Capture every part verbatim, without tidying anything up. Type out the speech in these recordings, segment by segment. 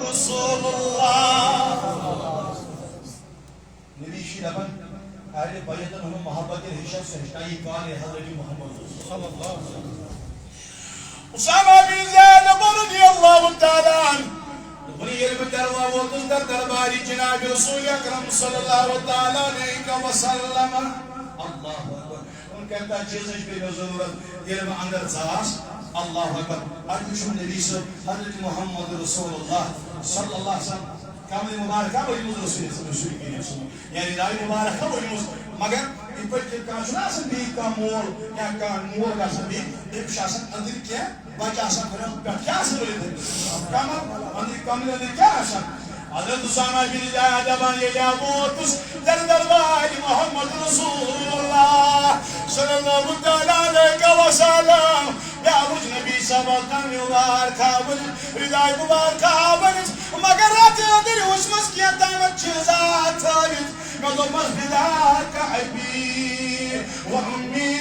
رسول اللہ۔ نبی چھُ دَپان، اہل بیتن ہُنٛد محبت ییٚلہِ ہیٚچھِ ہا، سُہ ہیٚچھِ ہا یہِ کال، یہِ حضرت محمد رسول۔ اسامہ بن زید رضی اللہ تعالیٰ عنہ۔ دوٚپُن، ییٚلہِ بہٕ دروا ووتُس در دربارِ جناب رسول اکرم صلی اللہ تعالیٰ علیہ وسلم۔ اللہ اکبر۔ وۄنۍ کَمہِ تَتھ چیٖزٕچ پیٚیہِ مےٚ ضروٗرت؟ ییٚلہِ بہٕ اندر ژاس، اللہ اکبر، اَتہِ وٕچھُم نبی صٲب حضرت محمد رسول اللہ صلی اللہ علیہ وسلم۔ کملہِ مبارکہ ؤجمٕژ رسول، رسول کریم صلی اللہ علیہ وسلم۔ یعنی رداے مبارکہ ؤجمٕژ۔ مگر یِتھ پٲٹھۍ کہِ کانٛہہ چھُنہ آسان بیٚیہِ کانٛہہ مول، کانٛہہ مول گژھان بیٚیہِ، تٔمِس چھُ آسان أنٛدرۍ کینٛہہ بچہِ آسان، خۄدا پٮ۪ٹھ کیٛاہ آسان ؤلِتھ؟ کمل، أنٛدرۍ کملہِ أنٛدرۍ کیٛاہ آسان؟ حضرت اسامہ بن زید دپان، ییٚلہِ آو بہٕ ووتُس در دربارِ محمد رسول اللہ صلی اللہ تعالیٰ علیہ وسلم، مےٚ وُچھ نبی صٲبَس کملہِ مبارکہ ؤلِتھ، رداے مبارکہ ؤلِتھ، مگر اَتھ أنٛدرۍ وُچھمَس کینٛہہ تامَتھ چیٖزا تھٲوِتھ۔ مےٚ دوٚپمَس، فداک ابی و امی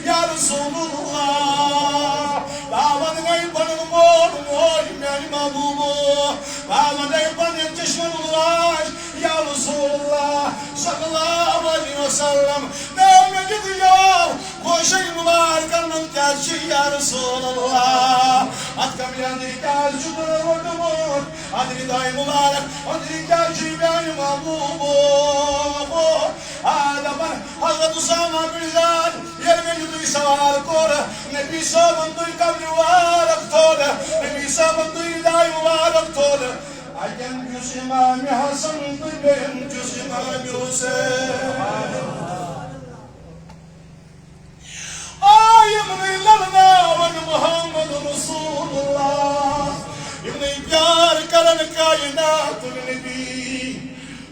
یا رسول اللہ، بہٕ وَنَے پَنُن مول موج میٛانہِ محبوبو، بہٕ وَنَے پَنٕنۍ چشمَن راج یا رسول اللہ صلی اللہ علیہ وسلم۔ مےٚ، مےٚ دیُت یہِ جواب، گوشن مبارکن منٛز کیٛاہ چھُ یا رسول اللہ؟ اتھ کملہِ اندر کیٛاہ چھُ تۄہہِ روٚٹمُت؟ اتھ رداے مبارک اندر کیٛاہ چھُ میانہِ محبوبو؟ آ، دپان حضرت اسامہ بن زید، ییٚلہِ مےٚ یُتُے سوال کوٚر، نبی صٲبن تُج کملہِ مبارک تھوٚد، نبی صٲبن تُج رداے مبارک تھوٚد۔ اکٮ۪ن چھُس امام حسن تہٕ بیٚیَن چھُس امام حسین۔ آ، یِمنٕے لڑناوَن محمد رسول اللہ، یِمنٕے پیار کرن کائنات النبی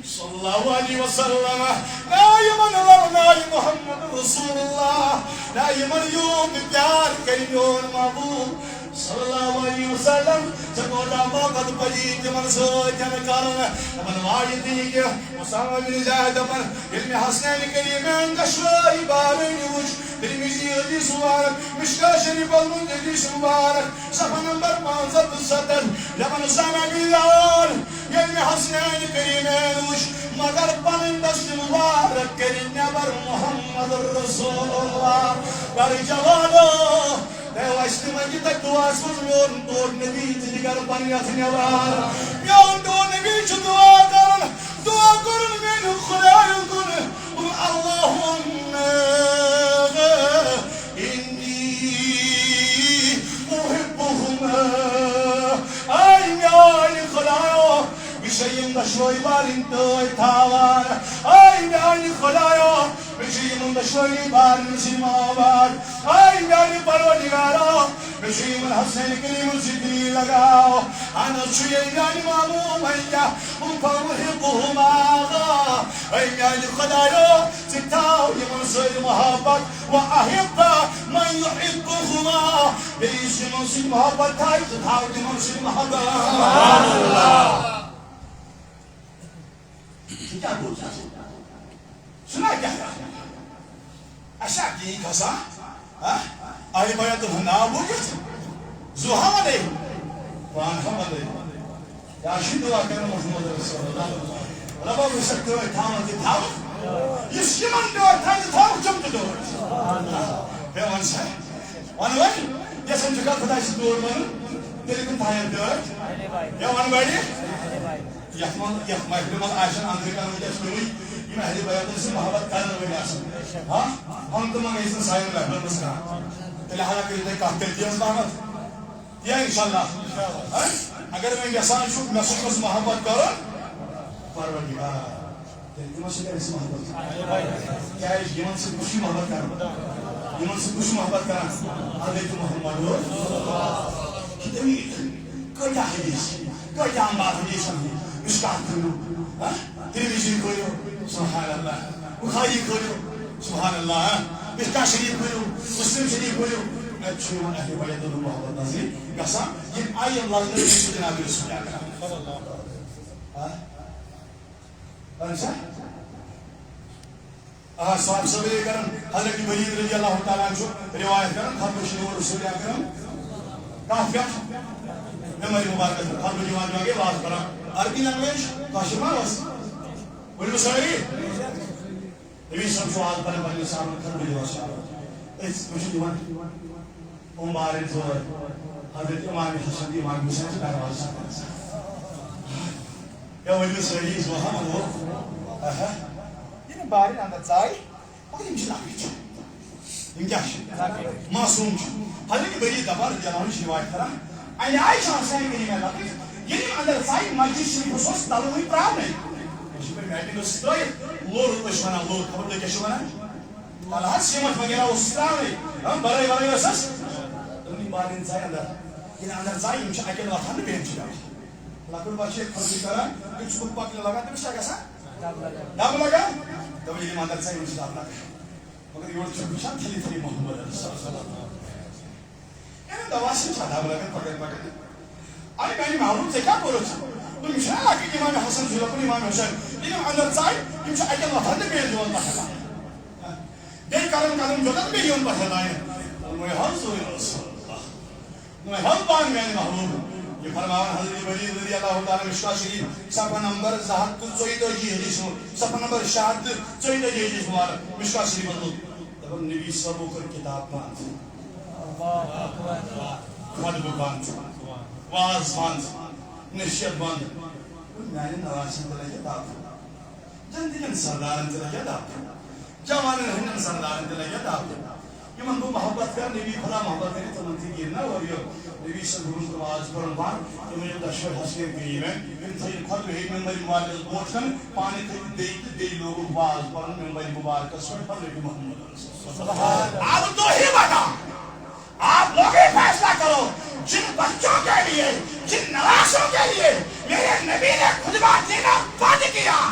صلی اللہ علیہ وسلم۔ نہ یِمن لڑنایہِ محمد رسول اللہ، نہ یِمن یوٗت پیار کرِ میون محبوب صلی اللہ علیہ وسلم۔ ژےٚ کوتاہ محبت پزی تِمن سۭتۍ کرُن۔ دپان، وایہِ تہِ یہِ کہِ اسامہ بن زید دپان، ییٚلہِ مےٚ حسنین کریمین دۄشوے بارٕنۍ وٕچھ، ترمذی حدیث مبارک، مشکاہ شریفس منٛز حدیث مبارک، صفحہ نمبر پانٛژھ ہتھ تہٕ ستتھ، دپان، اسامہ بن زید، ییٚلہِ مےٚ حسنین کریمین وٕچھ، مگر پنٕنۍ دست مبارک کٔرِتھ نٮ۪بر محمد رسول اللہ، گرٕ جوانو، تۄہہِ وَسہِ تِمن کہِ تۄہہِ دُعاہَس منٛز میون ٹوٹھ نبی تہِ جگر پننہِ اَتھٕ نٮ۪بر۔ میون ٹوٹھ نبی چھُ دُعا کران، دُعا کرُن میانہِ خۄدایَن کُن، اللہم انی احبہما۔ اے میانہِ خۄدایو، بہٕ چھُسے یِم دۄشوے بارٕنۍ تٲج تھاوان۔ اے میانہِ خۄدایو، مےٚ چھُ یِمن دۄشوٕنی بارنن سۭتۍ محبت۔ اے میانہِ پروردگارا، مےٚ چھُ یِمن حسنین کریمن سۭتۍ دِلی لگاو۔ اہن حظ چھُ یہِ میانہِ محبوبہ، بہٕ فاحبہما۔ اے میانہِ خۄدایو، ژٕ تھاو یِمن سۭتۍ محبت۔ و احب من یحبہما، بیٚیہِ یُس یِمن سۭتۍ محبت تھایہِ، ژٕ تھاو تِمن سۭتۍ محبت۔ سُہ کیٛاہ گوٚو ژےٚ؟ سُہ نا کیٛاہ کرِ؟ اَسہِ چھا کِہیٖنۍ کھسان؟ ہا؟ اہلِ بیتَن ہُنٛد ناو بوٗزِتھ؟ زُو ہا وَنے؟ پان ہا وَنے؟ یا چھِ دُعا کران محمد رسول اللہ۔ رۄبا، بہٕ چھُسَکھ ٹٲٹھۍ تھاوان تہِ تھاوُکھ۔ یُس یِمَن ٹٲٹھۍ تھاوِ تہِ تھاوُکھ، تِم تہِ ٹٲٹھۍ۔ ہے، وَن سا۔ وَن وۄنۍ، یَژھان چھُکھا خۄداے سۭتۍ ٹوٹھ بَنُن؟ تیٚلہِ کٕم تھاین ٹٲٹھۍ؟ ہے، وَن گۄڈٕ۔ یتھ منٛز، یتھ محفلہِ منٛز آسن اندرٕ کران وٲلۍ اَسہِ تِمٕے، یِم اہلِ بیتن سۭتۍ محبت کرن وٲلۍ آسن۔ ہاں، ہم تہٕ منٛگے سن سانٮ۪ن محفلن منٛز کانٛہہ۔ تیٚلہِ ہنا کٔرِو تُہۍ کتھ تیٚلہِ تہِ حظ پہمتھ۔ یا انشاءاللہ۔ ہاں؟ اگر وۄنۍ یژھان چھُ مےٚ سۭتۍ گوٚژھ محبت کرُن، پروردگار، تیٚلہِ یِمن سۭتۍ کرِ اَسہِ محبت۔ کیٛازِ یِمن سۭتۍ کُس چھُ محبت کران؟ یِمن سۭتۍ کُس چھُ محبت کران؟ حضرت محمد۔ کۭتیٛاہ حدیث، کۭتیٛاہ انبار حدیث، مشکات کھوٗلِو، ہاں؟ ترمذی کھوٗلِو، سبحان اللہ، بخاری کھوٗلِو، سبحان اللہ، ہاں؟ مشکات شریف کھوٗلِو، مسلم شریف کھوٗلِو، اَتہِ چھُ یِوان اہلِ بیتَن ہُنٛد محبت نظرِ گژھان، یِم آیہِ یِم لفظ چھِ جناب رسول اکرم۔ ہاں؟ اہن سا؟ آ، صاحب صٲب یہِ کران، حضرت ولید رضی اللہ تعالیٰ عنہ چھُ روایت کران، ختم شنور رسول اکرم۔ کتھ پٮ۪ٹھ؟ ممبر مبارکس پٮ۪ٹھ خطبہٕ دِوان دِوان گٔے واز کران۔ عربی لینگویج کٲشِر ما ٲس؟ ؤنِو سٲری۔ نبی صٲب چھُ واز پران پننہِ صحابن خطبہٕ دِوان۔ أسۍ وٕچھِو دِوان۔ عمر ژور، حضرت امام حسن تہٕ امام حسین چھِ دروازٕ سان۔ یا ؤنِو سٲری، أسۍ وَسان ووت۔ اہا۔ ییٚلہِ بارِ اندر ژاے، مگر یِم چھِ لۄکٕٹۍ۔ یِم کیٛاہ چھِ؟ معصوٗم چھِ۔ حضرت بری دبر رضی اللہ عنہ چھِ روایت کران، اَمہِ آیہِ چھِ آسان یہِ کٔرِتھ مےٚ لۄکٕٹۍ۔ ییٚلہِ یِم اندر ژایہِ، مسجد شریفس اوس تلہٕ وٕنہِ پرٛاونَے۔ أسۍ چھِ پَتہٕ میٹِنٛگ ٲسۍ ترٛٲیِتھ، لوٚر ٲسۍ وَنان، لوٚر، خبر تُہۍ کیٛاہ چھِو وَنان؟ تَلہٕ حظ سیٖمَٹھ وغیرہ اوس ترٛاونَے۔ ہاں، بَرٲے وَرٲے ٲسٕس۔ دوٚپُن، یِم باقٕے ژایہِ اندر۔ ییٚلہِ اندر ژایہِ، یِم چھِ اَکہِ اندٕ وۄتھان تہٕ بیٚیہِ چھِ بیٚہوان۔ لۄکُٹ بچہٕ ییٚلہِ خۄشکی کران، تٔمِس چھُ کُنہِ پکنہِ لگان، تٔمِس کیٛاہ گژھان؟ دَب لگان۔ دَب لگان۔ دوٚپُن، ییٚلہِ یِم اندر ژایہِ، یِمَن چھِ دَب لگان۔ مگر یورٕ چھُ وٕچھان تھٔلہِ تھٔلہِ محمد علیہ السلام۔ یعنی دوا چھِ چھا دَب لگان پکان پکان۔ اَے میٛانہِ محبوب، ژےٚ کیٛاہ کوٚرُتھ؟ دوٚپُن، یِم چھِنہ لۄکٕٹۍ امام حسن چھُ لۄکُٹ امام حسین۔ ییٚلہِ یِم اندر ژایہِ، یِم چھِ اَکہِ اندٕ وۄتھان تہٕ بیٚیہِ دِوان پَتھر۔ بیٚیہِ قدم قدم جوٚتَن بیٚیہِ یِوان پَتھر لاینہٕ۔ وۄنۍ حظ وۄنۍ اوس۔ وۄنۍ حظ بان میٛانہِ محبوب۔ یہِ فرماوان حضرت بری رضی اللہ تعالیٰ مشکا شریف، صفحہ نمبر زٕ ہَتھ تہٕ ژۄیتٲجی ہجری چھُ، صفحہ نمبر شےٚ ہَتھ تہٕ ژۄیتٲجی ہجری چھُ مبارک مشکا شریفَس منٛز۔ دَپان، نبی صٲبو کٔر کِتاب بنٛد، خطبہٕ بنٛد، واز بنٛد، نصیحت بنٛد۔ میٛانٮ۪ن نوازن تہِ لگہِ دَب۔ جندٕکٮ۪ن سردارن تہِ لگہِ دَب۔ جوانن ہٕنٛدٮ۪ن سردارن تہِ لگہِ دَب۔ یِمن بہٕ محبت کرٕ، نبی خدا محبت کرِ، تِمن تہِ گِر نہ اورٕ یورٕ۔ نبی صٲب ہُنٛد واز پرُن بنٛد، تِمن یِم دۄشوے حسنین کریم، یِم تھٲیِو خۄطبہٕ ہیٚیہِ ممبرِ مُبارکس برونٛٹھ کن، پانہٕ تھٲیِو بیٚیہِ تہٕ بیٚیہِ لوگُکھ واز پرُن ممبرِ مُبارکس پٮ۪ٹھ، پنُن نبی محمد۔ اب تو ہی بتا، آپ لوگ ہی فیصلہ کرو، جن بچوں کے لیے، جن نوازوں کے لیے میرے نبی نے خطبہ دینا بند کیا،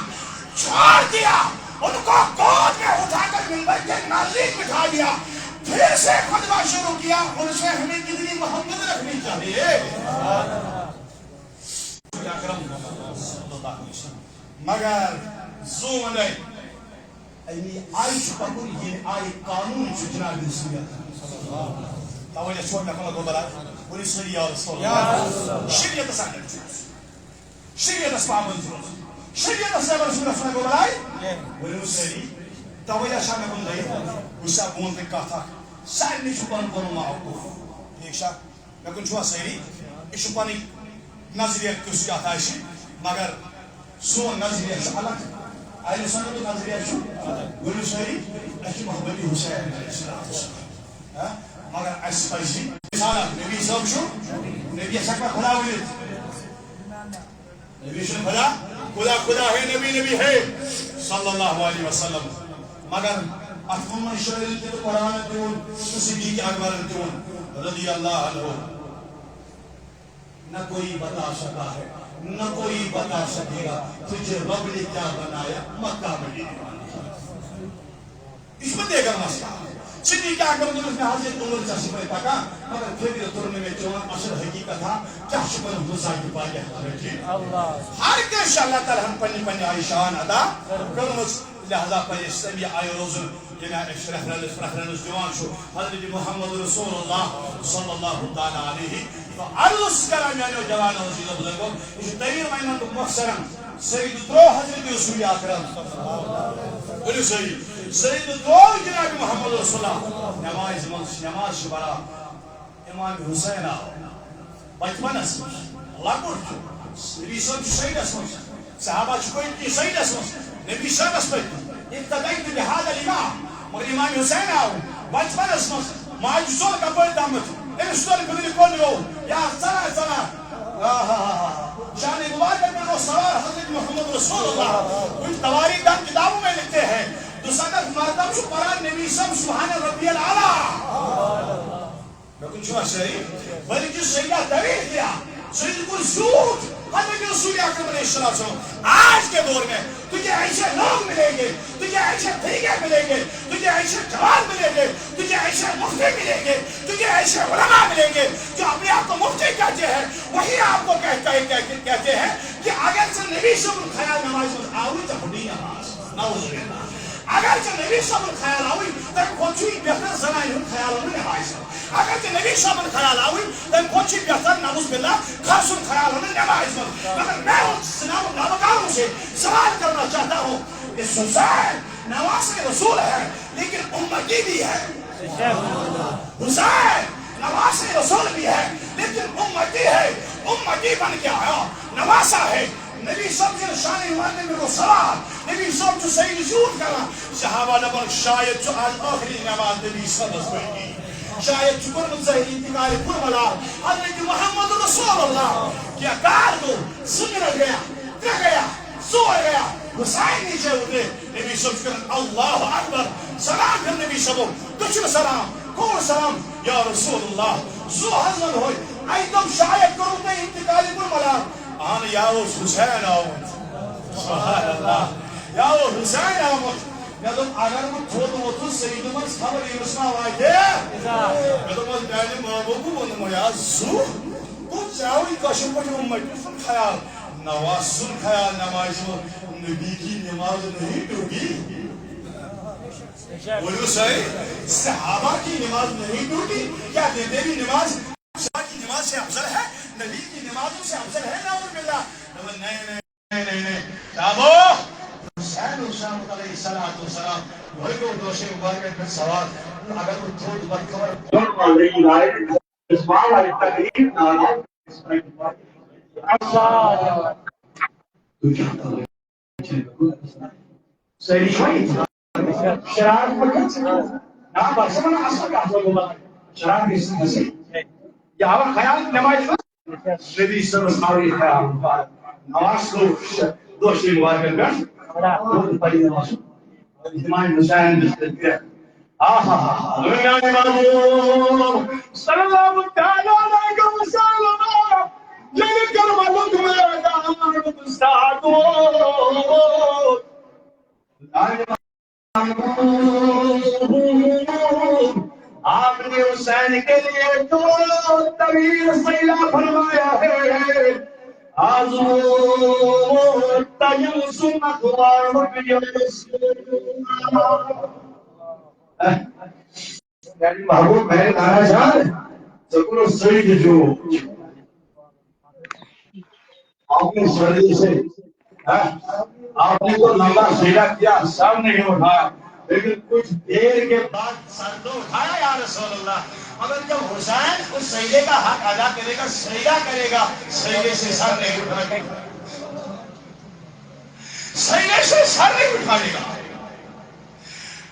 چھوڑ دیا، ان کو گود میں اٹھا کر ممبر کے نزدیک بٹھا دیا، پھر سے خطبہ شروع کیا، ان سے ہمیں کتنی محبت رکھنی چاہیے۔ اکرم صلی اللہ علیہ وسلم۔ مگر زون ہے، امی آئی چھُ پکُن، ییٚمہِ آئی قانون چھُ جناب رسول اکرم۔ توے چھُ مےٚ کُن گوٚو بلاے، ؤنِو سٲری یا رسول اللہ۔ شریعتس اندر چھُ۔ شریعتس پابند چھُ۔ شریعتس اندر چھُ رسول گوٚو بلاے۔ ؤنِو سٲری۔ توے چھا مےٚ کُن دٔلیٖل۔ وٕچھ سا، بہٕ وَنہٕ تۄہہِ کتھ اکھ۔ سارنٕے چھُ پنُن پنُن موقف۔ ٹھیٖک چھا؟ مےٚ کُن چھُوا سٲری؟ یہِ چھُ پنٕنۍ نظریہ کُس کتھ آسہِ، مگر سون نظریہ چھُ الگ۔ اہل سنت نظریہ چھُ، ؤنِو سٲری، اَسہِ چھُ محبت حسین علیہ السلام۔ ہا؟ مگر اَسہِ پَزِ مثال، نبی صٲب چھُ، نبی ہٮ۪کہِ خدا ؤنِتھ۔ نبی چھُنہٕ خدا، خدا، خدا ہے، نبی، نبی ہے، صلی اللہ علیہ وسلم۔ مگر اتھ ووٚن وۄنۍ شٲعرن تہِ تہٕ قرآنن تہِ ووٚن تہٕ صدیق اکبرن تہِ ووٚن، رضی اللہ عنہ۔ نہ کوئی بتا سکا ہے، نہ کوئی بتا سکے گا، تجھے رب نے کیا بنایا، مکہ میں یہ دیوانہ۔ یہِ چھُ پَتہٕ بیٚیہِ کانٛہہ مسلہٕ۔ صدیق اکبر دوٚپُس، مےٚ حظ ییٚلہِ توٚمُل ژےٚ سۭتۍ پَکان، مگر فِکرِ توٚر نہٕ مےٚ چون اصل حقیقت ہا، کیٛاہ چھُ پَنُن مُزاحِ پاکہِ حضرت۔ اللہ۔ ہر کٲنٛسہِ چھِ اللہ تعالیٰ ہن پننہِ پننہِ آیہِ شان عطا کٔرمٕژ، لہذا پَزِ اَسہِ تَمی آیہِ روزُن، ییٚمہِ آیہِ أسۍ ریفرنس، ریفرنس دِوان چھُ حضرت محمد رسول اللہ صلی اللہ تعالیٰ علیہ۔ تو عرض چھُس کران میٛانیو جوانو، عزیزو، بزرگو، یہِ چھُ دٔلیٖل وَنان بہٕ مۄخصرن۔ سید ترٛوو حضرت رسول اکرم۔ ؤنِو سٲری۔ سید ترٛوو جناب محمد رسول اللہ۔ نمازِ منٛز چھِ، نماز چھِ پران۔ امام حسین آو بچپنس منٛز، لۄکُٹ چھُ۔ نبی صٲب چھُ سیدس منٛز۔ صحابہ چھِ پٔتۍ کِنۍ سیدس منٛز۔ نبی صٲبس پٔتۍ کِنۍ۔ اقتدیت بہذا الامام۔ مگر امام حسین آو بچپنس منٛز۔ ماجہِ ژوٚل کپٲرۍ تامَتھ۔ أمِس ژوٚل فِکرِ کُن گوٚو۔ یا ژَلان ژَلان۔ آہا۔ شانہِ مبارکہ پٮ۪ٹھ اوس سوار حضرت محمد رسول اللہ۔ کچھ تواریخ دان کتابوں میں لکھتے ہیں، دُسَتَتھ مردم چھُ پران نبی صٲب سبحان ربی الاعلیٰ۔ مےٚ کُن چھُوا سٲری؟ بلکہِ سیدہ طویل کیا؟ سید کُن زیوٗٹھ۔ حضرت رسول اکرم علیہ السلام۔ آج کے دور میں تجھے ایسے لوگ ملیں گے، تجھے ایسے طریقے ملیں گے، تجھے ایسے جوان ملیں گے، تجھے ایسے مفتی ملیں گے، تجھے ایسے علماء ملیں گے جو اپنے آپ کو مفتی کہتے ہیں، وہی آپ کو کہتا ہے، کہتے، کہتے ہیں کہ اگر سے نبی سے خیال نماز میں آؤ تو ہٹی نماز۔ نعوذ باللہ۔ اگر ژےٚ نبی صٲبُن خیال آوُے، تَمہِ کھۄتہٕ چھُ یہِ بہتر زنانہِ ہُنٛد خیال آوُے نمازِ منٛز۔ اگر ژےٚ نبی صٲبُن خیال آوُے، تَمہِ کھۄتہٕ چھُ یہِ بہتر، نعوذ باللہ، خرسُنٛد خیال آوُے نمازِ منٛز۔ مگر میں اس سلام کا بتا ہوں سے سوال کرنا چاہتا ہوں کہ حسین نواسِ رسول ہے، لیکن امتی بھی ہے۔ حسین نواسِ رسول بھی ہے، لیکن امتی ہے۔ امتی بن کے آیا، نواسہ ہے۔ نبی صٲب چھِ شانہِ وَننہٕ مےٚ گوٚو سوال۔ نبی صٲب چھُ سٲری زیوٗٹھ کران۔ صحابہ دَپان، شاید چھُ آز ٲخری نماز نبی صٲبَس پٔرمٕژ۔ شاید چھُ کوٚرمُت ظٲہِر انتقال پُرملال حضرت محمد رسول اللہ۔ کینٛہہ کار گوٚو، زٕ منٹ گٔیا، ترٛےٚ گٔیا، ژور گٔیا، حسین نیٖچے اُترے۔ نبی صٲب چھُ کران، اللہ اکبر، سلام پھِر نبی صٲبو، دٔچھُن سلام، کھووُر سلام، یا رسول اللہ، زُو حظ وَنہوے، اَکہِ دۄہ شاید کوٚروٕ تۄہہِ انتقال پُرملال۔ اہن، یا اوس حسین آمُت۔ سبحان اللہ۔ یا اوس حسین آمُت۔ مےٚ دوٚپ، اگر بہٕ تھوٚد ووٚتھُس، سیدُمس خبر ییٚمِس ما واتہِ۔ مےٚ دوٚپمس، میانہِ مامو بہٕ ووٚنمو، یا زُو، بہٕ ترٛاوٕ یہِ کٲشِر پٲٹھۍ اُمتی سُنٛد خیال، نواسِ سُنٛد خیال نمازِ منٛز، نبی کی نماز نہیں ٹوٹی۔ بولیو صحیح، صحابہ کی نماز نہیں ٹوٹی، کیا تیری نماز صحابہ کی نماز سے افضل ہے؟ نبی کی نمازوں سے افضل ہے؟ نعوذ باللہ۔ دوٚپُن، نہیں، نہیں، نہیں، نہیں، نہیں۔ صحابہ، حسین، حسین علیہ الصلوۃ والسلام، وہی کو دوشے مبارک پہ سوال، اگر وہ تھوڑ بہت خبر، اسلام والی تقریب نہ ہو۔ سٲری چھِ وۄنۍ شرارت مہ کٔرِو۔ نہ، بہٕ ہسا وَنہٕ اَصٕل کَتھ وَنہٕ بہٕ۔ شرارت گژھِ نہٕ گژھٕنۍ۔ یہِ آو خیال نٮ۪مازِ منٛز؟ نبی صلی اللہ علیہ وسلم۔ نماز گوٚو دوشی مبارکن پٮ۪ٹھ۔ پَرِ نماز۔ امام حسین دِژ تٔمۍ پٮ۪ٹھ۔ آہا۔ میانہِ محبوب صلی اللہ تعالیٰ علیہ وسلم، ییٚلہِ کربلُک میدان ساز ووت، میانہِ محبوب، آپ نے حسین کے لیے جو طویل سیلا فرمایا ہے، آج وہ تیم سنت وارڈ۔ میانہِ محبوب، میانہِ نانا جان، ژےٚ کوٚرُتھ سٲری جو۔ آپ نے سردی سے، ہاں؟ آپ نے تو لمبا سیلا کیا، سر نہیں اٹھا، لیکن کچھ دیر کے بعد سر تو اٹھایا یا رسول اللہ۔ مگر جب حسین اس سیلے کا حق ادا کرے گا، سیلا کرے گا، سیلے سے سر نہیں اٹھانے کا۔ سیلے سے سر نہیں اٹھانے کا۔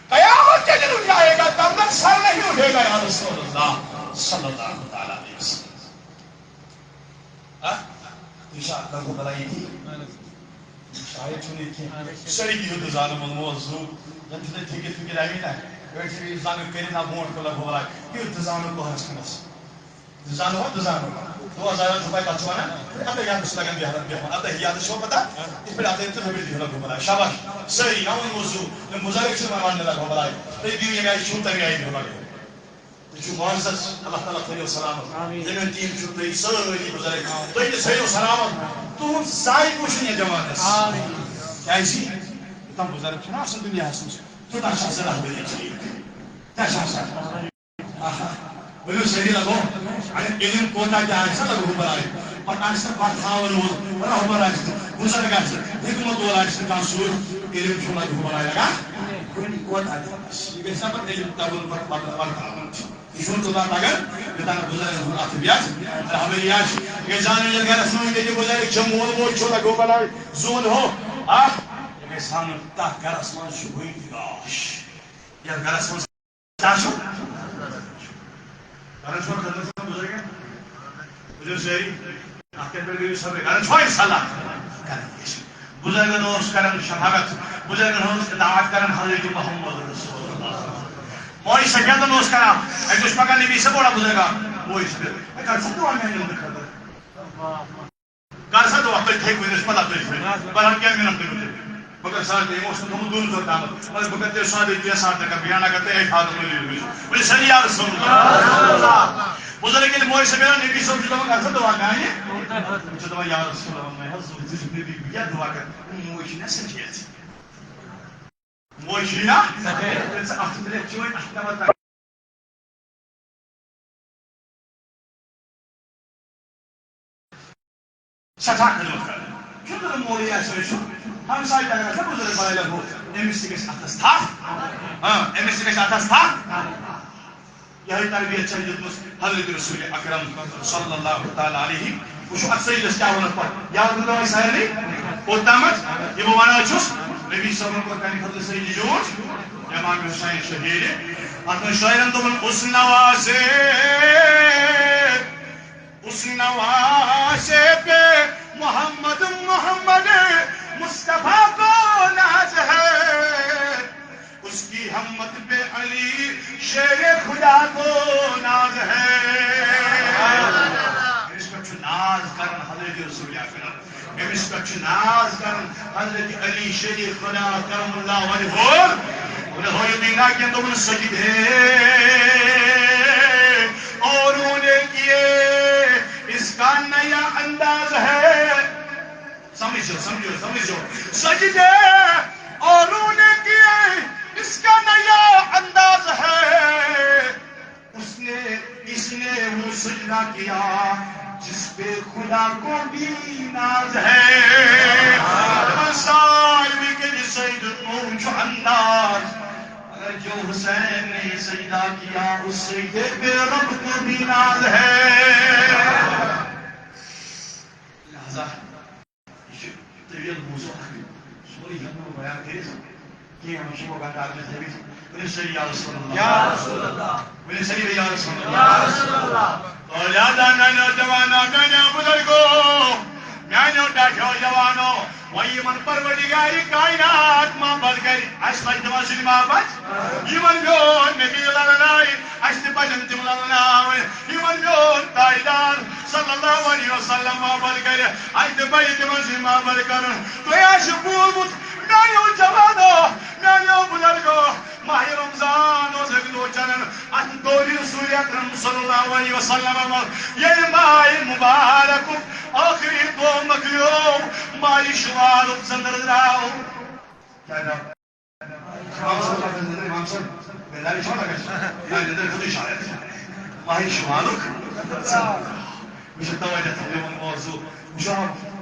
قیامت کے دن اٹھائے گا، تب تک سر نہیں اٹھے گا یا رسول اللہ صلی اللہ تعالیٰ علیہ وسلم۔ ہاں؟ تُہۍ چھا لگ بھگ بلائی تھی؟ شاید چھُنہٕ ییٚتہِ کینٛہہ۔ سٲری تہِ یُتھ زانُن ووٚنمو زُو۔ زَن چھُ تۄہہِ فِکِر فِکِر آیی نہ۔ أڑۍ چھِ یہِ زانُن کٔرِتھ نہ برونٛٹھ کُن لگ بھگ بلائی۔ یُتھ زانُن کۄہرَس کُنَس۔ زانو، زانو۔ تو زانو چھُ پَے پَتہٕ چھُ وَنان، اَتَے یادَس چھُ لَگان بیٚہوان، بیٚہوان۔ اَتَے یادَس چھُو پَتہ؟ یِتھ پٲٹھۍ اَتَے تہٕ ہُمِل بیٚہوان لگ بھگ بلائی۔ شاباش۔ سٲری، مےٚ ووٚنمو زُو۔ یِم بُزرگ چھِ وَنان لگ بھگ بلائی۔ تُہۍ دِیِو ییٚمہِ آیہِ چھُو، تَمہِ آیہِ دِیِو لگ بھگ۔ تُہۍ چھِو معزز، اللہ تعالیٰ تھٲیِو سلامت۔ آمین۔ یِمن ٹیٖم چھِو تُہۍ سٲری بُزرگ، تُہۍ تہِ تھٲیِو سلامت۔ تُہُنٛد سایہِ وٕچھُن یَتھ جماعتس۔ آمین۔ کیٛازِ یوٗتاہ بُزرگ چھُنہ آسان دُنیاہَس منٛز، تیوٗتاہ چھِ آسان رہبری ٹھیٖک۔ کیٛاہ چھِ آسان؟ آہا۔ ؤلِو سٲری لگو۔ اگر علم کوتاہ تہِ آسہِ، لگو بلاے۔ پتہٕ آسہِ نہٕ پتہٕ تھاوَن وول، رہبر آسہِ نہٕ، بُزرگ آسہِ نہٕ، حکمت وول آسہِ نہٕ کانٛہہ سُہ، علم چھُ لگو بلاے لگان۔ کُنہِ کوتاہ تہِ آسہِ۔ یہِ گژھِ نہ پتہٕ علم تَگُن پتہٕ، پتہٕ، پتہٕ تھاوُن چھُ۔ یہِ چھُنہٕ توٚتام تَگان، یوٚتام نہٕ بُزرگَن ہُنٛد اَتھٕ بیٚہہِ آسہِ، رہبری آسہِ۔ یہِ گژھِ زانُن، ییٚلہِ گَرَس منٛز ییٚتہِ بُزرگ چھِ، مول موج چھُ، لگو بلاے زوٗن ہو، اَکھ۔ یہِ گژھِ زانُن، تَتھ گَرَس منٛز چھُ وٕنہِ تہِ گاش۔ یَتھ گَرَس منٛز کیٛاہ چھُ؟ گَرَس منٛز، گَرَس منٛز بُزرگَن۔ بُزرگ سٲری، اَتھ کَتہِ پٮ۪ٹھ گٔیوٕ سبٕے؟ گَرَس چھُوا یہِ صلاح؟ کَران کیٛاہ چھِ؟ بُزرگن اوس کران شفاعت، بُزرگن اوس اطاعت کران حضرت محمد رسول اللہ۔ موج سفیدن اوس کران، اَتہِ اوس پکان نبی صٲب بوڑا بُزرگا، موج سفید، ہے، کر سا دعا میانہِ خٲطرٕ خٲطرٕ۔ کر سا دعا، تُہۍ تھٔکۍ وٕنہِ، أسۍ پتہ تُہۍ تھٔکۍ۔ بہرحال کیٛاہ مِنت کٔرِو تُہۍ؟ بہٕ کر ساڑ ترٛےٚ، یِمو اوس نہٕ تھوٚمُت دۄن ژور تامَتھ۔ مگر بہٕ کر تیٚلہِ ساڑ ترٛےٚ، ساڑ ترٛےٚ کر بہٕ، یا نہ کر تہٕ اے فاطمہ علی رسول۔ بہٕ چھُس سٲری یا رسول اللہ۔ بُزرگ ییٚلہِ موج سفیدن نبی صٲب چھُ دَپان، کر سا دعا میانہِ۔ بہٕ چھُس دَپان، یا رسول اللہ، مےٚ حظ ووٚن، ژٕ چھُکھ نبی، بہٕ کیٛاہ دعا کَرٕ؟ موج چھِ مےٚ سفید۔ موج چھُے نا؟ تیٚلہِ ژٕ اَتھ مُتعلِق چھُ وۄنۍ اَتھ نمبر تام۔ سٮ۪ٹھاہ خدمت کران۔ چھُنہٕ مولوی آسہِ، سُہ چھُ ہمسایہِ تہِ اگر آسہِ نا بُزرگ بنٲوِتھ ہُہ، أمِس تہِ گژھِ اَتھس تھپھ۔ آ، أمِس تہِ گژھِ اَتھس تھپھ۔ یِہوٚے تربیت چھےٚ دیُتمٕژ حضرت رسول اکرم صلی اللہ تعالیٰ علیہ۔ وٕچھِو اَتھ سجدس کیٛاہ ووٚنُکھ پتہٕ۔ یاد روٗدوا وۄنۍ سارنٕے؟ اوٚتامَتھ یہِ بہٕ وَنان چھُس، نبی صٲبن کوٚر کَنہِ خٲطرٕ سجدٕ زیوٗٹھ۔ امام حسین شہیٖد۔ اَتھ منٛز شٲعرن دوٚپُن، اس نواسے، اس نواسے پہ محمد، محمد مصطفیٰ کو ناز ہے۔ اس کی ہمت پہ علی شیر خدا کو ناز ہے۔ أمِس پٮ۪ٹھ چھُ ناز کران حضرت رسول اکرم۔ أمِس پٮ۪ٹھ چھُ ناز کران حضرت علی شیر خدا کرم اللہ وجہہ۔ انہوں نے دینا کہ تم سجدے اوروں نے کیے، اس کا نیا انداز ہے۔ سمجھو، سمجھو، سمجھو۔ سجدے اوروں نے کیے، اس کا نیا انداز ہے۔ اس نے، اس نے وہ سجدہ کیا، جس پہ خدا کو بھی ناز ہے۔ ساروی کے سجدہ کو جو انداز، اگر جو حسین نے سجدہ کیا، اس سجدے پہ رب کو بھی ناز ہے۔ لہذا یہِ چھُ طویل موضوع اکھ، سورُے ہٮ۪کو نہٕ بیان کٔرِتھ کینٛہہ، وۄنۍ چھُ وۄنۍ گنڈا اکھ تھٲوِتھ۔ ؤنِو سٲری یا رسول اللہ۔ یا رسول اللہ۔ ؤنِو سٲری یا رسول اللہ۔ یا رسول اللہ۔ تو لہذا میانیو جوانو، میانیو بزرگو، میانیو ڈاٹھیو جوانو، وۄنۍ یِمن پروردگارِ کائنات محبت کرِ، اَسہِ پزِ تِمن سۭتۍ محبت۔ یِمن میون نبی لڑناوِ، اَسہِ تہِ پزن تِم لڑناوٕنۍ۔ یِمن میون تاجدار صلی اللہ علیہ وسلم محبت کرِ، اَسہِ تہِ پزِ تِمن سۭتۍ محبت کرُن۔ تۄہہِ آسہِ بوٗزمُت، میانیو جوانو، میانیو بزرگو، ماہِ رمضان اوس اَکہِ دۄہ چلان، اَتھ دورِ رسول اکرم صلی اللہ علیہ وسلم منٛز۔ ییٚلہِ ماہِ مبارکُک ٲخری دۄہ مۄکلیو، ماہِ شوالُک ژٔنٛدٕر درٛاو۔ کیٛاہ درٛاو؟ امام صٲب، امام صٲب، بیداری چھو لگان؟ نہ، نندر کھوٚتُے شاید۔ ماہِ شوالُک۔ وٕچھِو، توے دِتھ مےٚ ووٚن موضوع۔ وٕچھِو،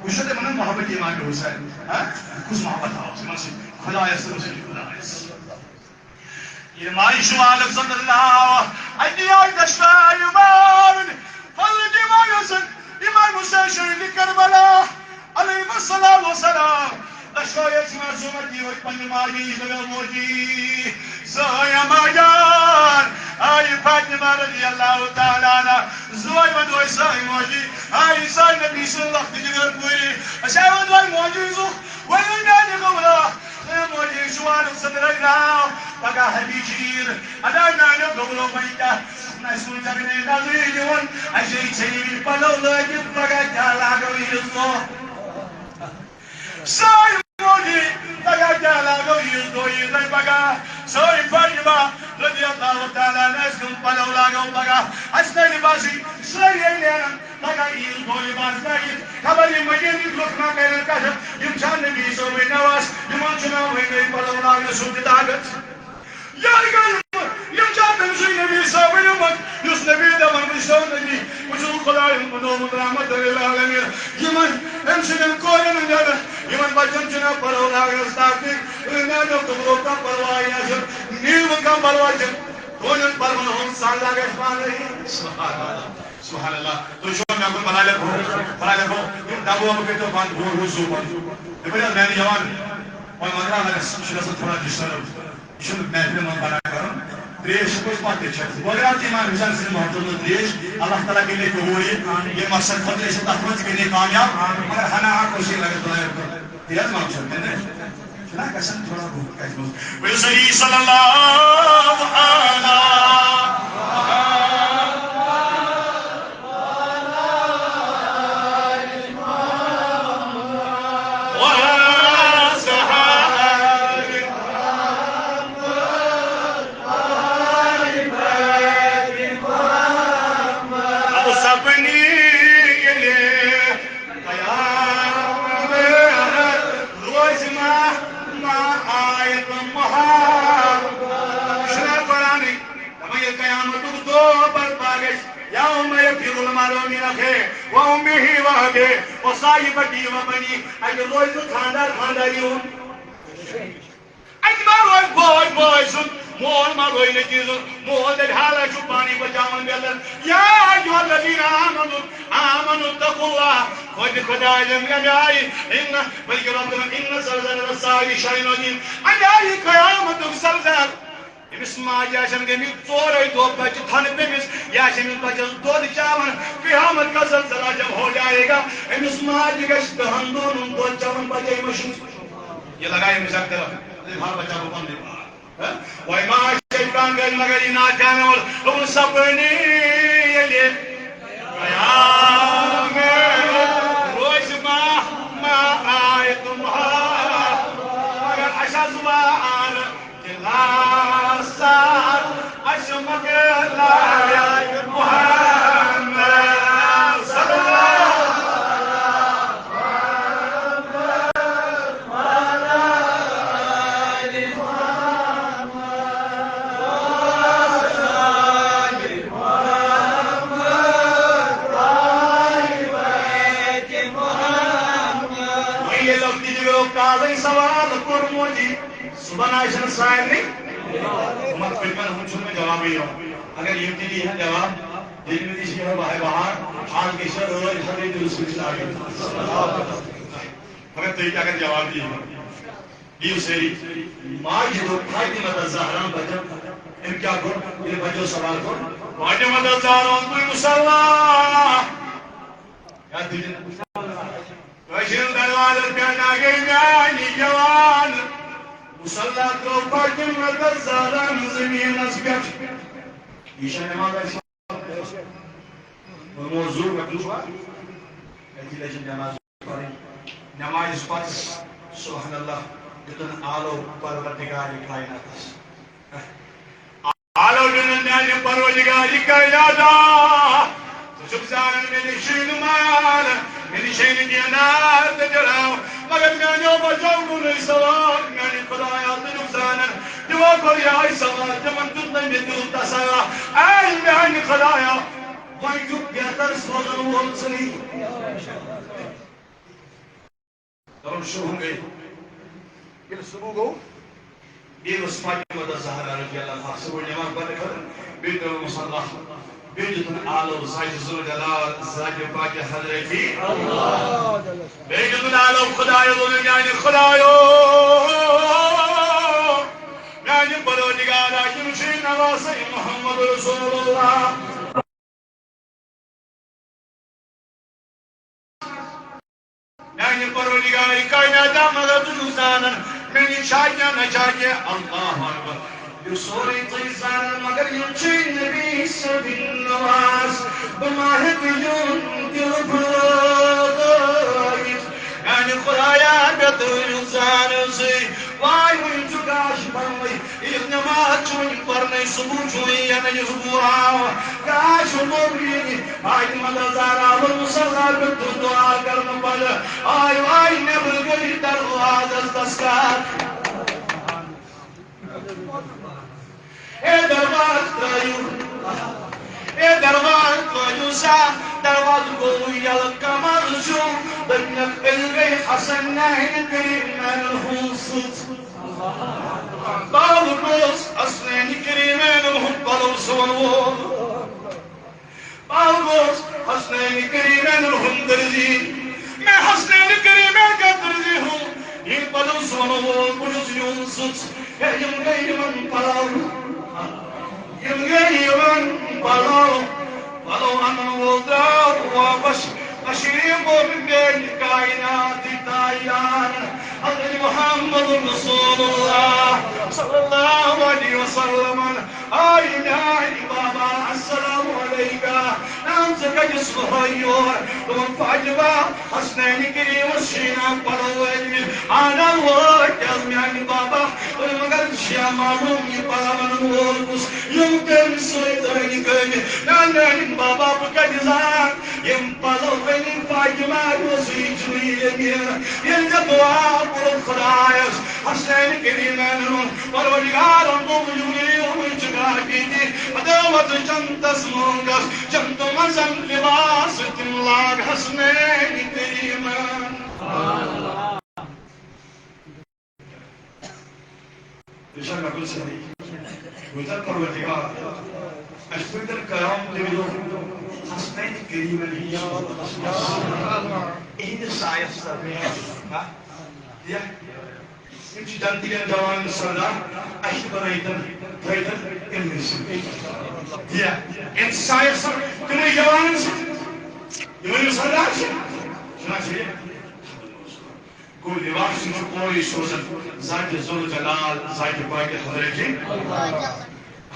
وٕچھِو تُہۍ وَنان محبت امام حسین۔ ہاں؟ کُس محبت آو تِمن سۭتۍ؟ خدایس تہٕ رسول خدایس۔ ییٚلہِ ماہِ شوالُک ژٔنٛدٕر درٛاو، اَتی آیہِ دۄشوے مارٕنۍ۔ حضرت امام حسن، امام حسین شہید کربلا علیہ الصلوۃ والسلام۔ دۄشوے ٲسۍ معصوم، اَتی ؤتھۍ پننہِ ماجہِ نِش، دوٚپُن، موجی، سٲنۍ اما جان، آیہِ فاطمہ رضی اللہ تعالیٰ عنہا، زوے ونوے سٲنۍ موجی، آیہِ سانہِ نبی سٕنٛدِ وقتٕچ غٲر پوٗری۔ أسۍ آیہِ ونوے موجی زُکھ، ؤلِو میانہِ گوٚبرا، اے موجی شوالُک ژٔنٛدٕر درٛاو، پگاہ ہبی شیٖر، ادا میانیو گوٚبرو وۄنۍ کیٛاہ؟ نہ چھُ جگنے نظرٕے دِوان، اَسہِ چھِ ژھیٚنمٕتۍ پَلو لٲگِتھ، پگاہ کیٛاہ لاگو عیٖذ دۄہ؟ سٲنۍ موجی، پگاہ کیٛاہ لاگو عیٖذ دۄہ؟ عیٖذ دۄہ پگاہ۔ سٲنۍ فاطمہ رضی اللہ تعالیٰ عنہا، اَسہِ کٕم پَلو لاگو پگاہ؟ اَسہِ نہ لِباسٕے، سٲری نیران پگاہ عیٖذ دۄہ لِباس لٲگِتھ۔ خبر یِم مدیٖنٕکۍ لُکھ ما کَرن کَتھ، یِم چھا نبی صٲبٕنۍ نواز، یِمَن چھُنہ وۄنۍ نٔوۍ پَلو لاگنہٕ سُنٛد تہِ طاقت؟ ییٚلہِ گٔے، یِم چھا تٔمۍ سٕے نبی صٲبٕنۍ اُمت، یُس نبی دَپان، بہٕ چھُسو نبی، بہٕ چھُس خۄداے ہُنٛد بنومُت رحمت للعالمین۔ یِمَن أمۍ سٕنٛدٮ۪ن کورٮ۪ن ہٕنٛدٮ۪ن، یِمَن بَچَن چھُنہ پَلو لاگنَس طاقتٕے، نہ مےٚ توٚملو کانٛہہ پَلوا آسہِ، نیٖوٕ کانٛہہ پَلوا چھُ، تُہٕنٛدٮ۪ن پَلوَن ہُنٛد سَزا گژھِ پانَے۔ سبحان اللہ، سبحان اللہ۔ تُہۍ چھِو مےٚ کُن بَناوان لیکھو، بَناوان لیکھو، یِم دَبہٕ وَبہٕ کٔرۍتو بنٛد، بوٗر ووٗر سُہ بنٛد۔ یِتھ پٲٹھۍ حظ میٛانہِ جوان، وۄنۍ مگر اگر سُہ چھُ گژھان تھوڑا ڈِسٹٔرٕب۔ یہِ چھُنہٕ محفِلہِ منٛز بَنان کَرُن۔ ترٛیش چھِ پٔز پَتہٕ تہِ چٮ۪تھ۔ مگر اَتھ چھِ اِمام حُسین سٕنٛدِ محبتَس منٛز ترٛیش۔ اللہ تعالیٰ کٔرِنۍ قبوٗل یہِ۔ یہِ مقصد خٲطرٕ ٲسۍ تَتھ منٛز تہِ کٔرِنۍ کامیاب۔ مگر ہنا اَکھ اوس یہِ لگان خۄدایَس کُن۔ تہِ حظ اِمام صٲب، کٔرِنۍ۔ چھُنہ گژھان تھوڑا بہت کَتہِ منٛز۔ ؤلِو سٲری صلی اللہ علیہ أخيه وأمه وأبيه وصاحبته وبنيه۔ اَتہِ روزِ نہٕ خانٛدار خانٛداری ہُنٛد۔ اَتہِ ما روزِ بوے بوے سُنٛد، مول ما روزِ نیٚچوِ سُنٛد۔ مول دَپہِ، حالہ چھُ پانٕے بچاوان بیٚلر۔ يا أيها الذين آمنوا، آمنوا اتقوا الله۔ خۄد خۄداے زن گنٛڈاے۔ إن، بلکہِ رۄب دَپان، إن زلزلة الساعة شيء عظيم۔ اَنجاے قیامتُک زلزل۔ أمِس ماجہِ آسن گٔمٕتۍ ژورے دۄہ بچہِ تھنہٕ پیٚمٕتِس، یہِ آسہِ أمِس بچس دۄد چاوان، قیامت کا زلزلہ جب ہو جائے گا، أمِس ماجہِ گژھِ دہن دۄہن ہُنٛد دۄد چاوان بچے مٔشِتھ۔ یہ لگا أمِس اکھ طرف، دپہِ، ہا بچا، بہٕ پننُے پان۔ ہہ؟ وۄنۍ ما آسہِ شیطان گرِ مگر یہِ ناچانہٕ وول، دوٚپُن، سپٲنی ییٚلہِ قیامت روزِ ما، ما آیہِ تمہار، مگر اَسہِ حظ وار۔ دلاسا اَسہِ مۄکلایہِ محمد صلی اللہ۔ وۄنۍ ییٚلہِ تہِ دِلو کالٕے سوال کوٚرمُت، صُبحن آسن سارنٕے۔ عمر فِتنَن ہُنٛد چھُنہٕ مےٚ جوابٕے یِوان۔ اگر یِم تہِ دِیہِ ہن جواب، ییٚلہِ مےٚ تہِ چھِ یِہوٚے واے بہار، آز گژھِ ہا رٲضۍ حضرت رسول اللہ۔ مگر تُہۍ تہِ اگر جواب دِیِو ہن۔ دِیِو سٲری۔ ماجہِ دوٚپ فاطمہ تہٕ زہرا بچن، أمۍ کیٛاہ کوٚر؟ ییٚلہِ بچو سوال کوٚر، فاطمہ تہٕ زہرا اوٚن بہٕ مُصلی۔ کیٛاہ دٔلیٖل؟ کٲشِرٮ۪ن دروازن پٮ۪ٹھ نہ گٔے میٛانہِ جوان۔ مُصلی ترٛوو فاطمہ تہٕ زہرا زٔمیٖنس پٮ۪ٹھ۔ عشاء نماز آسہِ۔ وۄنۍ گوٚو ظہوٗر، وۄنۍ چھُ صُبح۔ أتی لٔج نماز پرٕنۍ۔ نمازِ پتہٕ، سبحان اللہ، دیُتُن آلو پروردگارِ کائناتس۔ آلو دیُتُن میانہِ پروردگارِ کائناتا۔ ژٕ چھُکھ زانان مےٚ نِش چھُے نہٕ مال، مےٚ نِش چھے نہٕ دینار تہٕ دِرہم، مگر میانیو بچو کوٚرُے سوال، میانہِ خدایا، ژٕ چھُکھ زانان، تِمو کوٚر یِہوٚے سوال، تِمن دیُت نہٕ مےٚ تیوٗت تسلا۔ اے میانہِ خدایا، وۄنۍ چھُ بہتر سوزن وول ژٕے۔ دَپان، شُرہُم گٔے۔ ییٚلہِ صُبح گوٚو، بیٚیہِ ٲس فاطمہ تہٕ زہرا رضی اللہ عنہا صُبحُک نٮ۪ماز پرنہٕ خٲطرٕ، بیٚیہِ ترٛٲومٕژ اللہ، بیٚیہِ دیُتُن آلو ذاتِ ذوالجلال، ذاتِ پاکِ حضرتی۔ بیٚیہِ دیُتُن آلو خدایو، دوٚپُن، میانہِ خدایو، میانہِ پروردگارا، یِم چھِ نواسَے محمد رسول اللہ۔ میانہِ پروردگارِ کائناتا، مگر ژٕ چھُکھ زانان، مےٚ نِش چھا کینٛہہ، نہ چھا کینٛہہ۔ اللہ اکبر۔ یہِ سورُے ژٕ زانان، مگر یِم چھِ نبی سٕنٛدۍ نواز۔ بہٕ ما ہٮ۪کہٕ یِہُنٛد دِل بُلٲوِتھ؟ میانہِ خدایا، مےٚ تھٲوِو زانسٕے۔ واے، وۄنۍ چھُ گاش بنوٕے۔ عیٖد نماز چھُ وۄنۍ پرنَے، صُبح چھُ وۄنۍ یَنہٕ یُس بوٗراو۔ گاش لوٚگ ییٚتہِ، فاطمہ تہٕ زہرا ووٚن مُصلی پٮ۪ٹھ تہٕ دُعا کرنہٕ پتہٕ آے، آے نٮ۪برٕ کٔنۍ دروازس دستار۔ اے دروازٕ ترٲیِو، اے دروازٕ ترٲیِو سا، دروازٕ گوٚو یَلہٕ، کمر چھُ، دوٚپنَکھ، تیٚلہِ گٔے حسنین کریمین ہُنٛد سٕژ۔ بہٕ گوٚوُس حسنین کریمین ہُنٛد پلو سُوَن وول۔ بہٕ گوٚوُس حسنین کریمین ہُنٛد درزی۔ مےٚ حسنین کریمین کا درزی ہُنٛد یہِ پلو سُوَن وول، بہٕ چھُس یِہُنٛد سٕژ۔ ہے، یِم گٔے یِمن پلو۔ یِم گٔے یِمن پلو۔ پلو اَنَن وول درٛاو واپس۔ تشریف بوٚر بیٚیہِ کائنات تاجدار حضرت محمد رسول اللہ صلی اللہ علیہ وسلم۔ آے میانہِ بابا، السلام علیکہ۔ نام ژٕ کتہِ صُبحٲے یور؟ دوٚپُن، فاطمہ، حسنین کریمس چھِ یِوان پلو وٲلۍ مٕتۍ۔ اَنَن وٲتۍ حظ میانہِ بابا۔ دوٚپُن، مگر ژےٚ چھُیا معلوم یہِ پلو اَنَن وول کُس؟ یِم تٔمۍ سۭتۍ أنۍ کٔنۍ، نہ نٲنۍ بابا بہٕ کَتہِ زان، یِم پَلو أنِم فاطمہ روزٕے جُنیٖد أمیٖن۔ ییٚلہِ ژےٚ دُعا کوٚرُتھ خۄدایَس، حسنین کریٖمَن ووٚن، پروردگارَن دوٚپ، جُنیٖد وٕچھ گاٹی تہِ، دٲوَتھ جنتَس مونٛگَس، جنتہٕ منٛز لباس تِم لاگ حسنین کریٖمَن۔ یہِ چھا رۄبَس سۭتی؟ وٕچھتن پروردگار، اَسہِ پٔتٕر کرم تٔمۍ دوٚپ، حسنین کریٖمَن ہِنٛدِس محبتَس منٛز، اِہِنٛدِس سایَس تَل۔ ہا؟ یا؟ یِم چھِ جنتی یَن جوانَن سردار، اَسہِ تہِ بَنٲیتَن، تھٲیتَن تِمنٕے سۭتۍ۔ یا؟ اَمہِ سایَس تَل تِمَے جوانَن سۭتۍ، یِمَے یِم سردار چھِ۔ چھُنہ ٹھیٖک؟ گوٚو لباس چھُ اورَے سوزان ذاتِ ذوالجلال، ذاتِ پاکِ حضرتِ۔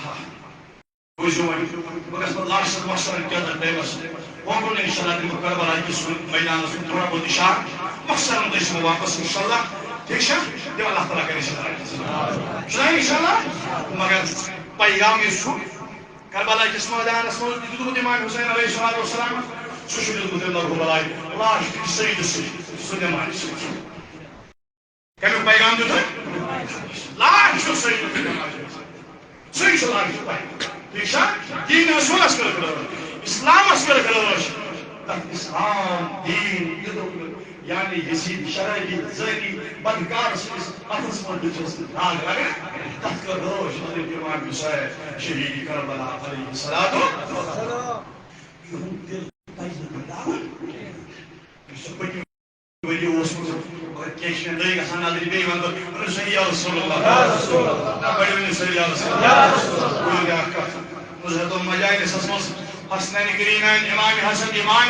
آ۔ بوٗزِو وۄنۍ، بہٕ گژھٕ پَتہٕ لاسٹَس مۄخصرن کینٛژَن ٹایمَس۔ وۄنۍ گوٚو نہٕ اِنشاءاللہ تِم کربلا کِس میدانَس کُن تھوڑا بہت اِشارٕ۔ مۄخصرن تُہۍ چھِو واپَس اِنشاءاللہ۔ ٹھیٖک چھا؟ تِم اللہ تعالیٰ کَرِ اِنشاءاللہ۔ چھُنہ اِنشاءاللہ؟ مگر پیغام یُس چھُ، کربلا کِس مٲدانَس منٛز تہِ دیُتمُت امام حسین علیہ الصلوۃ والسلام، سُہ چھُ دیُتمُت أمۍ لَہوٗ بَلاے لاسٹٕکۍ سٔجدٕ سۭتۍ، سُہ نٮ۪مازِ سۭتۍ۔ کَمیُک پیغام دیُت أمۍ؟ لاسٹُک سٔجدٕ سۭتۍ نٮ۪مازِ سۭتۍ۔ سُے چھُ لاسٹُک پیغام۔ ٹھیٖک چھا؟ دیٖن رسوٗلَس کٔرٕکھ رٲچھ، اِسلامَس کٔرٕکھ رٲچھ۔ تَتھ اِسلام دیٖن دیُتُکھ نہٕ یعنی یزید شرابی، زٲنی، بدکار سٕنٛدِس اَتھَس منٛز دِژٕس نہٕ داغ لگان۔ تَتھ کٔر رٲچھ حضرت امام حسین شہیدِ کربلا علیہ الصلوۃ۔ یِہُنٛد دِل پَزِ نہٕ بَدلاوُن۔ یُس سُہ پٔتمہِ ؤرۍ یہِ اوسمُت، مگر کینٛہہ چھِ مےٚ نٔے گژھان نظرِ، بیٚیہِ وَنہٕ بہٕ، ؤنِو صلی یا رسول اللہ۔ نہ، گۄڈٕ ؤنِو صلی یا رسول اللہ۔ گوٚو بیٛاکھ کَتھ۔ نُزہت المجالسَس منٛز حسنین کریمین امام حسن امام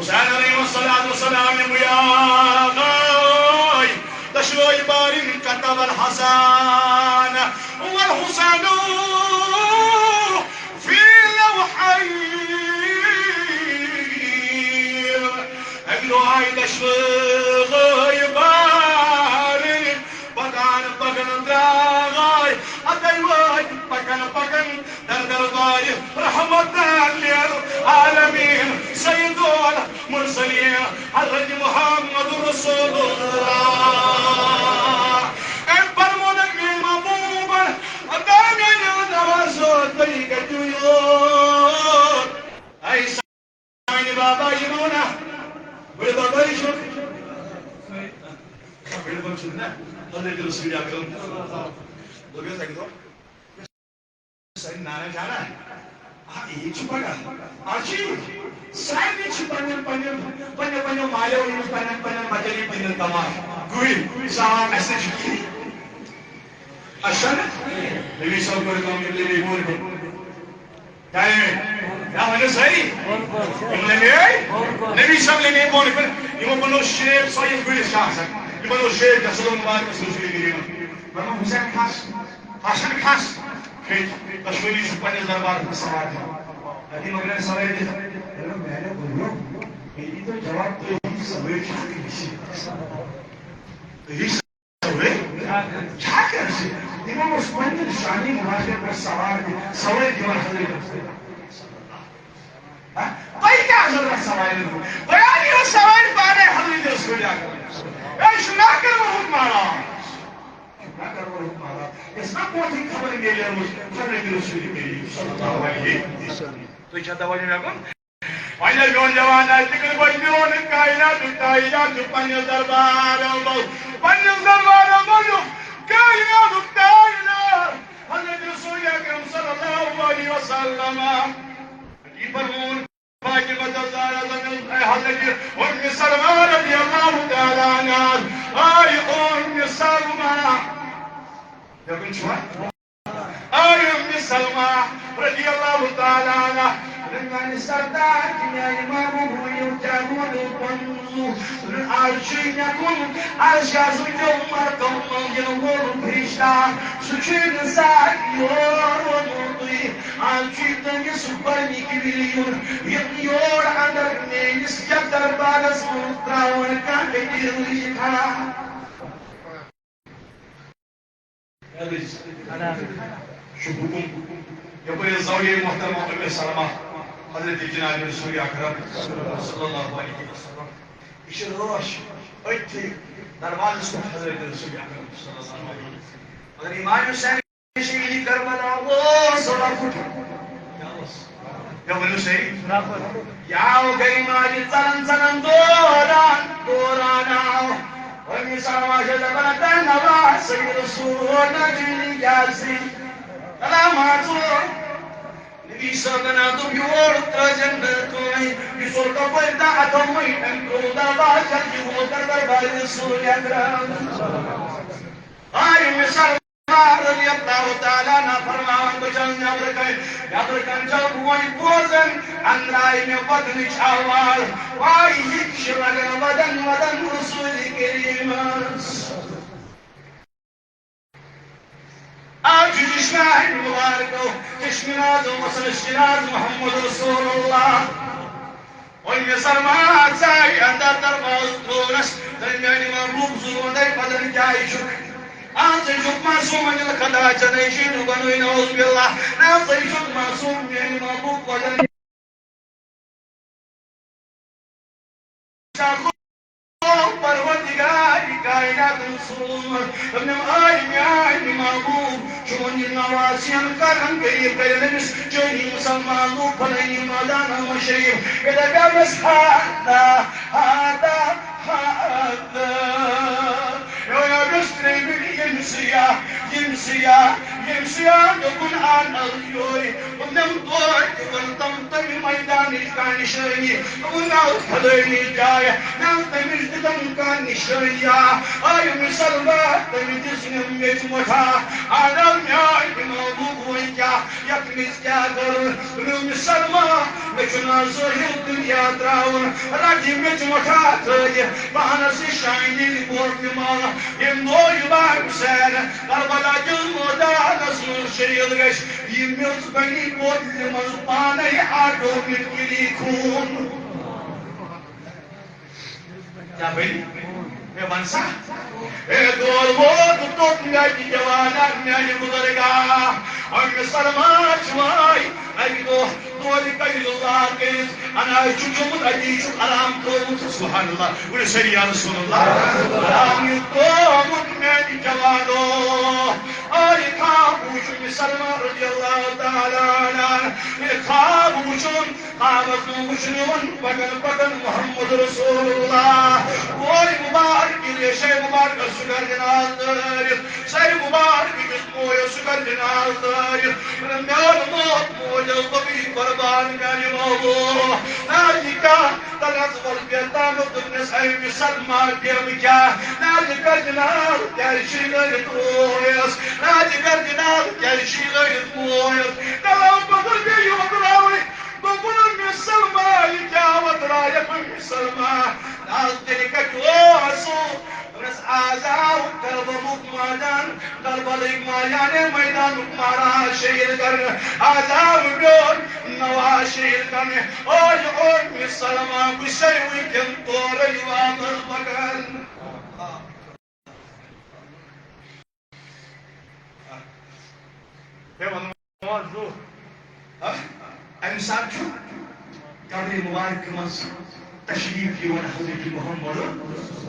حسین علیہ الصلوۃ والسلام نے بیا گئی دشوئی بارن كتب الحسن والحسين في لوحين۔ اَمہِ دۄہ آیہِ دشوٲے بارٕنۍ پکان پکان درٛاے، اَتَے وٲتۍ پکان پکان در دربارِ رحمت للعالمین سید المرسلین حضرت محمد رسول اللہ۔ أمۍ فرموونکھ میٲنۍ محبوبن، ادا میانیو نوازو، تُہۍ کتہِ یِیِو؟ اے سانہِ بابا یِمو نا، بٔڑۍ بابا یہِ چھُ، بٔڑۍ بب چھُ نا، حضرت رسول اکرم۔ دوٚپمَس اَکہِ دۄہ، سانہِ نانا جانا، آ، عیٖد چھِ پگاہ۔ آز چھِ عیٖد۔ سارنٕے چھِ پننٮ۪ن، پننٮ۪ن، پننٮ۪و، پننٮ۪و مالیو أنمٕژ پننٮ۪ن، پننٮ۪ن بچن یِم پننٮ۪ن تماش۔ گُرۍ، سامان اَسہِ نِش چھُ کِہیٖنۍ۔ اَسہِ چھَنہٕ؟ نبی صٲب کوٚر کٲم، یِم لٔگۍ بۄن کُن۔ کیٛاہ یِم؟ کیٛاہ ؤنِو سٲری؟ یِم لٔگۍ، نبی صٲب لٔگۍ بۄن کُن۔ یِمو بنوو شیپ، سۄ یِم گُرِس چھِ آسان۔ یِمن اوس شیپ گژھان مُبارکَس منٛز چھُ یہِ یِوان۔ مطلب حسین کھس، حسن کھس، کھٔتۍ کشمیری چھِ پننِس دربارس منٛز سوارِ دِوان۔ اَتی مۄکلے سوارِ دِتھ۔ ہے، میانیو بٲیو، مےٚ دیٖتو جواب، تُہۍ یِم سوٲرۍ چھِ ہٮ۪کان گٔژھِتھ۔ تُہۍ یِم سوٲرۍ چھِ ہٮ۪کان گٔژھِتھ۔ تِمو اوس پننہِ شانہِ مُبارکہِ پٮ۪ٹھ سوارِ دِتھ، سوٲرۍ دِوان حضرت۔ ہا؟ تۄہہِ کیٛاہ ضروٗرت سوارِ ہُنٛد؟ تۄہہِ آیوٕ سوارِ پانے حضرت رسول اکرم۔ ہے، یہِ چھُ ناکر محمود مہراج۔ ناکر محمود مہراج۔ یۄس نہ برونٛٹھٕے خبر میلیمٕژ حضرت رسول کریم صلی اللہ علیہ وسلم۔ تُہۍ چھا توجہ مےٚ کُن؟ وۄنۍ ییٚلہِ میون جوان آسہِ، تہِ کٔرۍ پٲٹھۍ میون کائناتُک تاجدار چھُ پننِس دربارس منٛز، پننِس دربارس منٛز چھُ کائناتُک تاجدار حضرت رسول اکرم صلی اللہ علیہ وسلم۔ یہِ فرمووُن فاطمہ الزہرا، اے حضرت ام سلمہ رضی اللہ تعالیٰ عنہا، اے ام سلمہ۔ یَپٲرۍ چھُوا؟ اے ام سلمہ رضی اللہ تعالیٰ عنہا، میانہِ سردار تہٕ میانہِ محبوب، ؤنِو کیٛاہ ووٚنُو پنُن؟ آز چھُے مےٚ کُن، آز چھُ آز وٕنکیو ملکو منٛز یِنہٕ وول فرشتہ، سُہ چھُے نہٕ زانٛہہ یور ووٚنمُتٕے۔ آز چھُے تٔمِس گۄڈٕنِکۍ وِلہِ یُن، یِم یور اندر میٲنِس یتھ دربارس منٛز ترٛاوان کانٛہہ گٔے دِلٕچ کھڑا۔ چھُ حُکُم، یپٲرۍ زوجے محترمہ اُمِّ سلمہ، حضرت جناب رسول اکرم صلی اللہ علیہ وسلم۔ یہِ چھِ رٲچھ أتھی دروازس پٮ۪ٹھ حضرت رسول اکرم صلی اللہ علیہ وسلم۔ مگر امام حسین شہید کربلا اوس لۄکُٹ۔ کیٛاہ اوس؟ کیٛاہ ؤنِو سٲری؟ یہِ آو گرِ ماجہِ ژلان ژلان دوران، دوران آو۔ اُمِّ سلمہ چھِ دپان، "تۄہہِ نواز سید رسول نہ جُنی کیٛازِ؟ سلام آسو۔" نبی صٲبن آو دوٚپ، "یور ترٛٲوزٮ۪ن نہٕ کٕہٕنۍ۔ یہِ ژوٚل کپٲرۍ تہٕ اتھو مٔنٛڈۍ أمۍ ترٛوو دروازٕ جلدی ووت در دربارِ رسول اکرم۔" آے اُمِّ سلمہ رضی اللہ تعالیٰ عنہا فرماوان، بہٕ چھَس نٮ۪برٕ کنہِ، نٮ۪برٕ کنہِ چھَس بہٕ وۄنۍ بوزان، أنٛدرٕ آیہِ مےٚ ودنٕچ آواز، واے یہِ تہِ چھِ لگان ودن ودن رسول کریٖمس۔ آز چھُ چشمہ مبارکو، چشمہ ناز وسلس چشمہ ناز محمد رسول اللہ۔ اُمِّ سلمہ ژایہِ اندر دروازٕ ترٛوونس، تہٕ میانہِ محبوب زُو وندے بدن کیٛاہ چھُکھ؟ آ، ژٕ چھُکھ معصوم عن الخطا، ژےٚ نے چھُے نہٕ بنوومُت، نعوذ باللہ۔ نہ، ژٕ چھُکھ معصوم، میانہِ محبوب بدن۔ پروردگار کائنات رسول، تم آے میانہِ محبوب، چون یہِ نوازین کرن کٔرِو، کٔرِو أمِس چٲنی مسلمان لوٗکھ پھٔلٲنی مٲدان محشر شریف۔ یہِ دَپہِ أمِس، ہاتا، ہاتا، ہاتا۔ یہِ وَنہِ أمِس ترٛیٚیہِ پھِرِ، ییٚمہِ سیاہ، ییٚمہِ سیاہ، ییٚمہِ سیاہ دوٚپُن، آ نہ یورٕ۔ دوٚپُن، تۄہہِ تہِ ووٚن تم تمہِ میدانٕچ کانٛہہ نِشٲنی۔ دوٚپُن، نہ حظ پھلٲنی جایہِ، نہ حظ تٔمِس دِتم کانٛہہ نِشٲنی۔ آ، آے اُمِّ سلمہ، تٔمۍ دِژ مےٚ میٚژِ مۄٹھا۔ آ، نہ حظ میٛانہِ محبوب وۄنۍ کیٛاہ، یَتھ میٚژِ کیٛاہ کَرُن؟ دوٚپُن، اُمِّ سلمہ، مےٚ چھُنہٕ آز ظٲہِر دُنیا ترٛاوُن۔ رَٹ یہِ میٚژِ مۄٹھا ترٛٲوِتھ، پانَس یہِ شاینہِ بوتلہِ منٛز۔ ییٚمہِ دۄہ اِمام حُسین کربلا کِس مٲدانَس منٛز شہیٖد گژھِ، یہِ میٚژ بنی بوتلہِ منٛز پانے آٹومیٹکلی خوٗن۔ کیٛاہ بنی؟ ہے، وَن سا۔ ہے، دور ووت توٚت میٛانہِ جوانا، میٛانہِ بُزرگا۔ اَمہِ سلمان چھُ وۄنۍ اَکہِ دۄہ دورِ کَرِ اللہ کٔرِتھ، اَنان چھُ کھیوٚمُت، اَتی چھُ آرام ترٛوومُت۔ سبحان اللہ۔ ؤنِو سٲری یا رسول اللہ۔ آرام یہِ ترٛوومُت میٛانہِ جوانو۔ آ، یہِ خواب وُچھُن، یہِ سلمان رضی اللہ تعالیٰ عنہ، یہِ خواب وُچھُن، خوابس منٛز وُچھُن یِوان پکان پکان محمد رسول اللہ۔ کورِ مبارک، ریشے مبارک سُہ کر جناز دٲرِتھ، سرِ مبارک کِس مویس سُہ کر جناز دٲرِتھ۔ میون موت موج ٲس بقی قربان میانہِ موضوع۔ نہ، یہِ کیٛاہ تلس وۄل بیتانو دوٚپنس، اے مےٚ سلما، ڈیم کیٛاہ؟ نہ، یہِ کر جناز کیٛازِ چھُے لٲرِتھ مویس؟ نہ، یہِ کر جناز کیٛازِ چھُے لٲرِتھ مویس؟ تلو بدل بیٚیہِ یوٚت راوٕے۔ دوٚپُن، مےٚ سلما، یہِ کیٛاہ وۄترایَکھ وۄنۍ مےٚ سلما؟ نہ حظ، تیٚلہِ کَتہِ اوسُو؟ دوٚپنَس، آز آو کربلُک مٲدان، کربلٕکۍ مٲدانِ میدانُک مہراز شہیٖد کرنہٕ۔ آز آو میون نواز شہیٖد کرنہٕ۔ اوے، اوے، مےٚ سلما، بہٕ چھَسَے وٕنکٮ۪ن تورَے واپس پَکان۔ ہے، وَنُن اوس زُو۔ ہا؟ اَمہِ ساتہٕ چھُ قبرِ مُبارکہِ منٛز تشریٖف یِوان حضرت محمد۔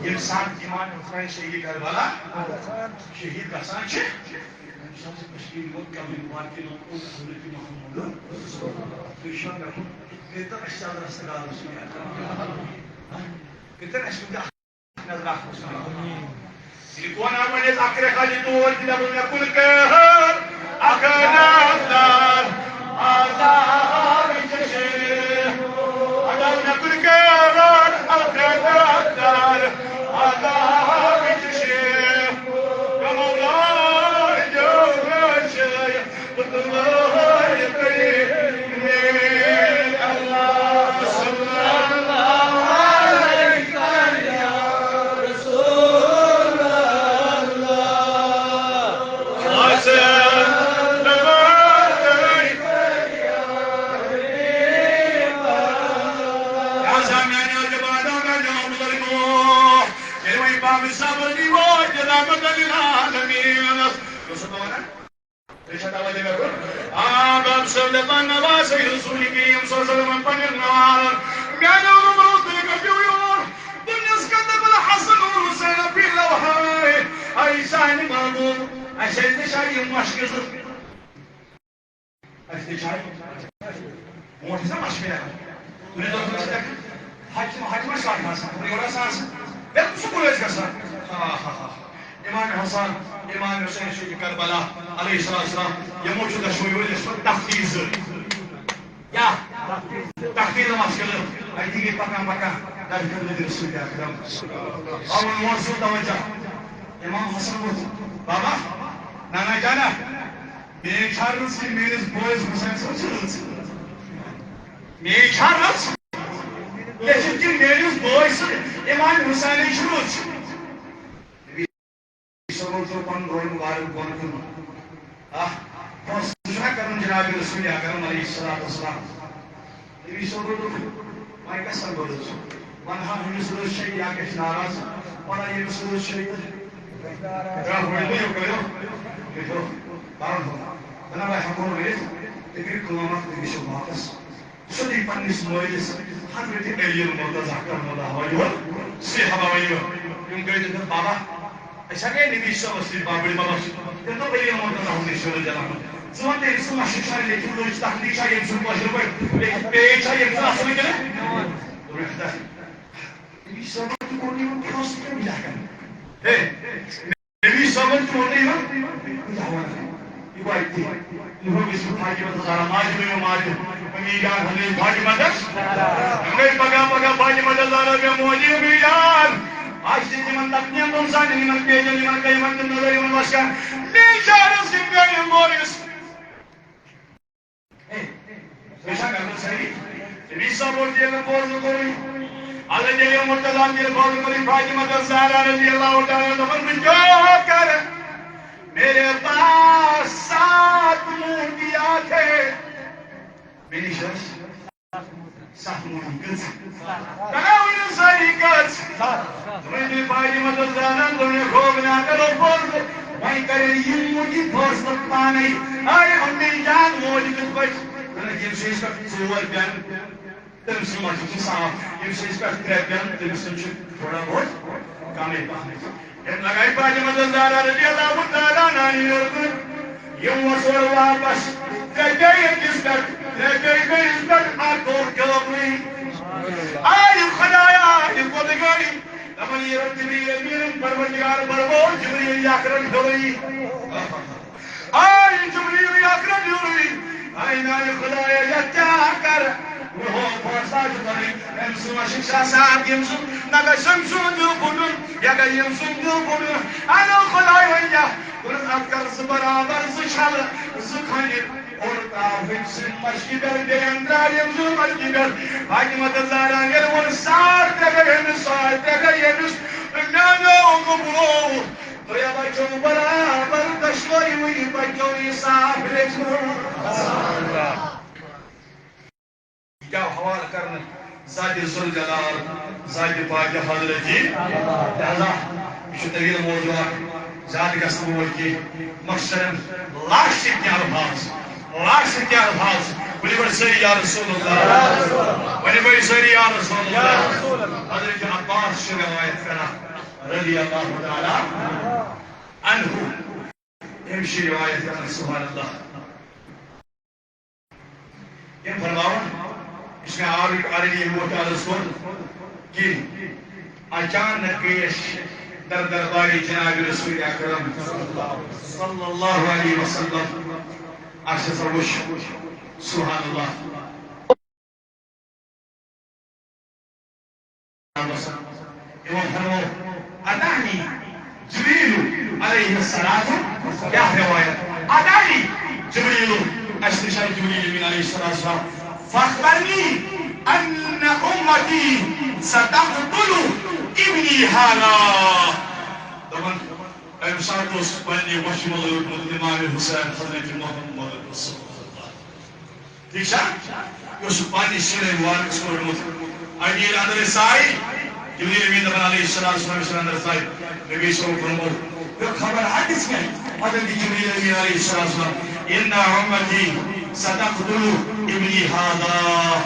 ییٚمہِ ساتہٕ اِمام حسین شہیٖد کربلا شہیٖد گژھان چھِ، اَمہِ ساتہٕ چھُ تشریٖف یِوان قبرِ مُبارکہِ منٛز حضرت محمد۔ تُہۍ چھِو مےٚ کُن، کٔرۍتو اَسہِ تہِ رَستہٕ گار وٕچھِتھ۔ ہا؟ کٔرۍتو اَسہِ کُن تہِ نظر اکھ وٕچھو۔ یہِ کون آو وۄنۍ اَسہِ اکھ رٮ۪تھ حاجی تور تہِ دَپُن مےٚ کُن کٔر اکھ نظر آزاد چھِ۔ اَدٕ مےٚ کُن کٔر اکھ نظر آزاد چھِ۔ کمال چھِ۔ چھا توجہ مےٚ کُن؟ آ، باب صٲب دَپان، نوازٕے رسول کریم صلی اللہ علیہ وسلم پننٮ۪ن نوارن۔ میانیو نمرود، تُہۍ کٔرِو یور۔ دوٚپنَس، کَتھ دَپان حسن حسین فی لوحائے۔ اے سانہِ محبوب، اَسہِ ٲسۍ نہٕ شاید یِم مشکہِ زٕ۔ اَسہِ تہِ چھا؟ برونٛٹھ ٲسۍ نا مشکہِ ہٮ۪کان۔ کُنہِ دۄہ ٲسۍ دَپان، حج، حج ما چھِ آسان؟ یورٕ ٲسۍ آسان۔ بِلکُل سکوٗل ٲسۍ گژھان۔ ہا، ہا، ہا۔ امام حسن، امام حسین شہید کربلا علیہ السلام، یِمو چھُ دۄشوٕنی ؤرۍ یَس پٮ۪ٹھ تخفیٖف زٕ۔ کیٛاہ؟ تخفیٖف زٕ مشکل۔ اَتی گٔے پکان پکان، در خدمت رسول اکرم۔ آوُن مور سُنٛد توجہ۔ امام حسن ووٚتھ، بابا، نانا جانا، میٛٲنۍ چھا رٕژ کِنہٕ میٛٲنِس بٲیِس حسین صٲب چھِ رٕژ؟ میٛٲنۍ چھا رٕژ؟ لیٚکھِتھ کِنہٕ میٛٲنِس بٲے سٕنٛز امام حسینٕے چھِ رٕژ؟ نبی صٲبن ترٛوو پنُن روے مُبارک بۄن کُن۔ اکھ فٲصلہٕ چھُنہ کرُن جناب رسول اکرم علیہ الصلوۃ والسلام۔ نبی صٲبن دوٚپ، وۄنۍ کس سمبٲلِو ژٕ؟ ونہٕ ہا ہُمِس رٕژ چھےٚ، یا گژھِ ناراض، پتہ ییٚمِس رٕژ چھےٚ تہٕ برٛونٛہہ کُن یہِ کٔرِو، یہِ کٔرِو، پرُن ہُہ۔ دَپان وۄنۍ ہٮ۪کو نہٕ ؤنِتھ، تُہۍ کٔرِو کٲم اکھ، تُہۍ گٔژھِو واپس۔ سیوٚدُے پننِس مٲلِس حضرت علی المرتضیٰ کرم اللہ وجہہ، صحابہ وجہہ، یِم گٔے تٔمۍ دوٚپ، بابا، أسۍ ہا گٔے نبی صٲبس نِش، بابڑِ بابا چھِ۔ تٔمۍ دوٚپ، علی المرتضیٰ ہُنٛد نِش چھُ رضی اللہ عنہ۔ ژٕ وَن تہٕ أمۍ سٕنٛز مشرق چھا لیکھِتھ، لٔج تخلیٖق چھا، ییٚمۍ سُنٛد کٲشِر پٲٹھۍ لیکھِتھ، پیج چھا، ییٚمۍ سُنٛد اصٕل کِنہٕ؟ دوٚپُن، خدا، نبی صٲبن تہِ کوٚر نہٕ یِمن فٲصلہٕ کینٛہہ، بہٕ کیٛاہ کرٕ؟ ہے، نبی صٲبن تہِ ووٚن نہٕ یِمن، بہٕ کیٛاہ وَنہٕ؟ یہِ گوٚو اَتہِ تہِ۔ یِہُنٛد یُس یہِ فاطمہ زہرا، ماجہِ ؤنِو ماجہِ، أمی جان ہُنٛد یہِ فاطمہ تہٕ۔ یِم گٔے پگاہ پگاہ فاطمہ تہٕ زہرا مےٚ موجی أمی جان۔ اَسہِ چھِ تِمن تکلیٖف تُل سان، یِمن پیجن، یِمن کٔیمن تِم نظر، یِمن وَسکان۔ میٛٲنۍ شہرس کِنۍ پیٚیہِ مورِس۔ ہے، تُہۍ چھا کران صحیح؟ نبی صٲب اوس ییٚلہِ فٲصلہٕ کوٚرُن، حضرت علی مرتضیٰ ییٚلہِ فٲصلہٕ کوٚرُن، فاطمہ الزہرا رضی اللہ تعالیٰ عنہا دوٚپُن، بہٕ کیٛاہ کرٕ؟ میرے پاس سات موتیات ہے۔ مےٚ نِش ٲسۍ ستھ موتی، کٔژ؟ تۄہہِ ؤنِو سٲری کٔژ؟ وۄنۍ گٔے فاطمہ الزہرا، دوٚپُن، خوفناک کرو فٲصلہٕ۔ وۄنۍ کرن یِم موتی فٲصلہٕ پانے۔ آے امی جان موج کِتھ پٲٹھۍ؟ دوٚپُن، ییٚمہِ سٕنٛز پٮ۪ٹھ ژور پٮ۪ن، تٔمۍ سٕنٛز مۄچھ چھِ صاف۔ ییٚمہِ سٕنٛز پٮ۪ٹھ ترٛےٚ پٮ۪ن، تٔمۍ سٕنٛز چھِ تھوڑا بہت کمٕے پہمتھ۔ أمۍ لگایہِ فاطمہ الزہرا رضی اللہ تعالیٰ عنہا یورٕ۔ یِم وۄتھ اورٕ واپس۔ ترٛےٚ پیٚیہِ أکِس پٮ۪ٹھ، ترٛےٚ پیٚیہِ بیٚیِس پٮ۪ٹھ، اکھ گوٚو قیامٕے۔ آے خدایا، یہِ کوٚت گٔے؟ دَپان، یہِ رٔٹ جبریل امیٖنن، پروردگار فرموو، جبریل اکرم ہیوٚرُے۔ آے جبریل اکرم ہیوٚرُے۔ آے میانہِ خدایا، یتھ کیٛاہ کرٕ؟ میون فٲصلہٕ چھُ کرُن۔ أمۍ سُنٛد عشق چھُ آسان، ییٚمۍ سُنٛد نہ گژھِ أمۍ سُنٛد دِل پھُٹُن، یا گژھِ ییٚمۍ سُنٛد دِل پھُٹُن۔ اَنو خداے وۄنۍ کیٛاہ؟ دوٚپُن، اَتھ کر زٕ برابر، زٕ چھلہٕ، زٕ کھنہِ۔ اوٚڑ ترٛاو أمۍ سٕنٛدِ مشکہِ پٮ۪ٹھ، بیٚیہِ اَنٛدرا ییٚمۍ سٕنٛدِ مشکہِ پٮ۪ٹھ۔ فاطمہ تہٕ زہرا ییٚلہِ ووٚن، ساڑ ترٛےٚ گٔے أمِس، ساڑ ترٛےٚ گٔے أمِس۔ میٛانیو گوٚبرو، تُہۍ ہا بچو برابر دۄشوٕے، وٕنہِ بچو یہِ صاف لیٚکھمُت۔ یہِ کیٛاہ حوالہٕ کرنہٕ ذاتِ ذوالجلال، ذاتِ پاکِ حضرتِ۔ لہذا یہِ چھُ طویل موضوع اکھ، زیادٕ گژھِ نہٕ وۄنۍ کینٛہہ۔ مۄخصراً لاسٹٕکۍ کینٛہہ الفاظ، لاسٹٕکۍ کینٛہہ الفاظ، ؤلِو گۄڈٕ سٲری یا رسول اللہ، ؤلِو گۄڈٕ سٲری یا رسول اللہ۔ حضرت عباس چھُ روایت کران رضی اللہ تعالیٰ عنہ، أمۍ چھِ روایت کران، سبحان اللہ۔ تٔمۍ فرماوُن، یُس مےٚ آلریڈی، آلریڈی یہِ برونٛٹھ عرض کوٚر کہِ اچانک گٔیَس در دربارِ جناب رسول اکرم صلی اللہ علیہ وسلم۔ اَسہِ ہسا وُچھ، سبحان اللہ۔ یِمو فرموو، اتانی جبریل علیہ السلام، کیٛاہ روایت؟ اتانی جبریل، اَسہِ نِش آو جبریل امین علیہ السلام، فاخبرنی ان امتی ستقتل ابنی ھذا۔ دَپان، اَمہِ ساتہٕ اوس پننہِ وَشہِ منٛز روٚٹمُت امام حسین حضرت محمد رسول اللہ۔ ٹھیک چھا؟ یہِ اوس پننہِ سیٖنے مبارکس پوٚرمُت۔ اَمہِ ییٚلہِ اندر ژاے، جبریل امین دپان علیہ السلام، صلی اللہ علیہ وسلم اندر ژاے، نبی صلی اللہ علیہ وسلم فرموو، مےٚ خبر ہا دِژ مےٚ حضرت جبریل امین علیہ السلام۔ ان امتی ستقتل ابنی هذا،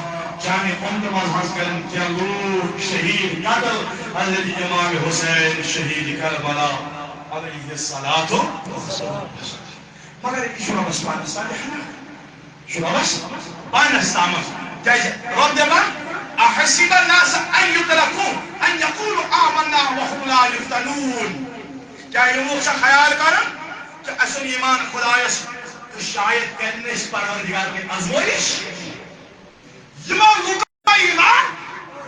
چانہِ امتہٕ منٛز حظ کرن کینٛہہ لوٗکھ شہیٖد، قتل حضرت امام حسین شہیٖد کربلا علیہ الصلوۃ۔ مگر یہِ چھُ رۄبَس پانَس تام، یہِ چھُ رۄبَس پانَس تامَتھ۔ کیٛازِ رۄب دَپان، احسب الناس ان یترکوا ان یقولوا آمنا وهم لا یفتنون۔ کیٛاہ یِم لوٗکھ چھا خیال کران کہِ اَسہِ اوٚن ایمان خۄدایَس تہٕ شاید کرِ نہٕ أسۍ پروردگار کِنۍ آزمٲیِش؟ یِمو لوٗکو ایمان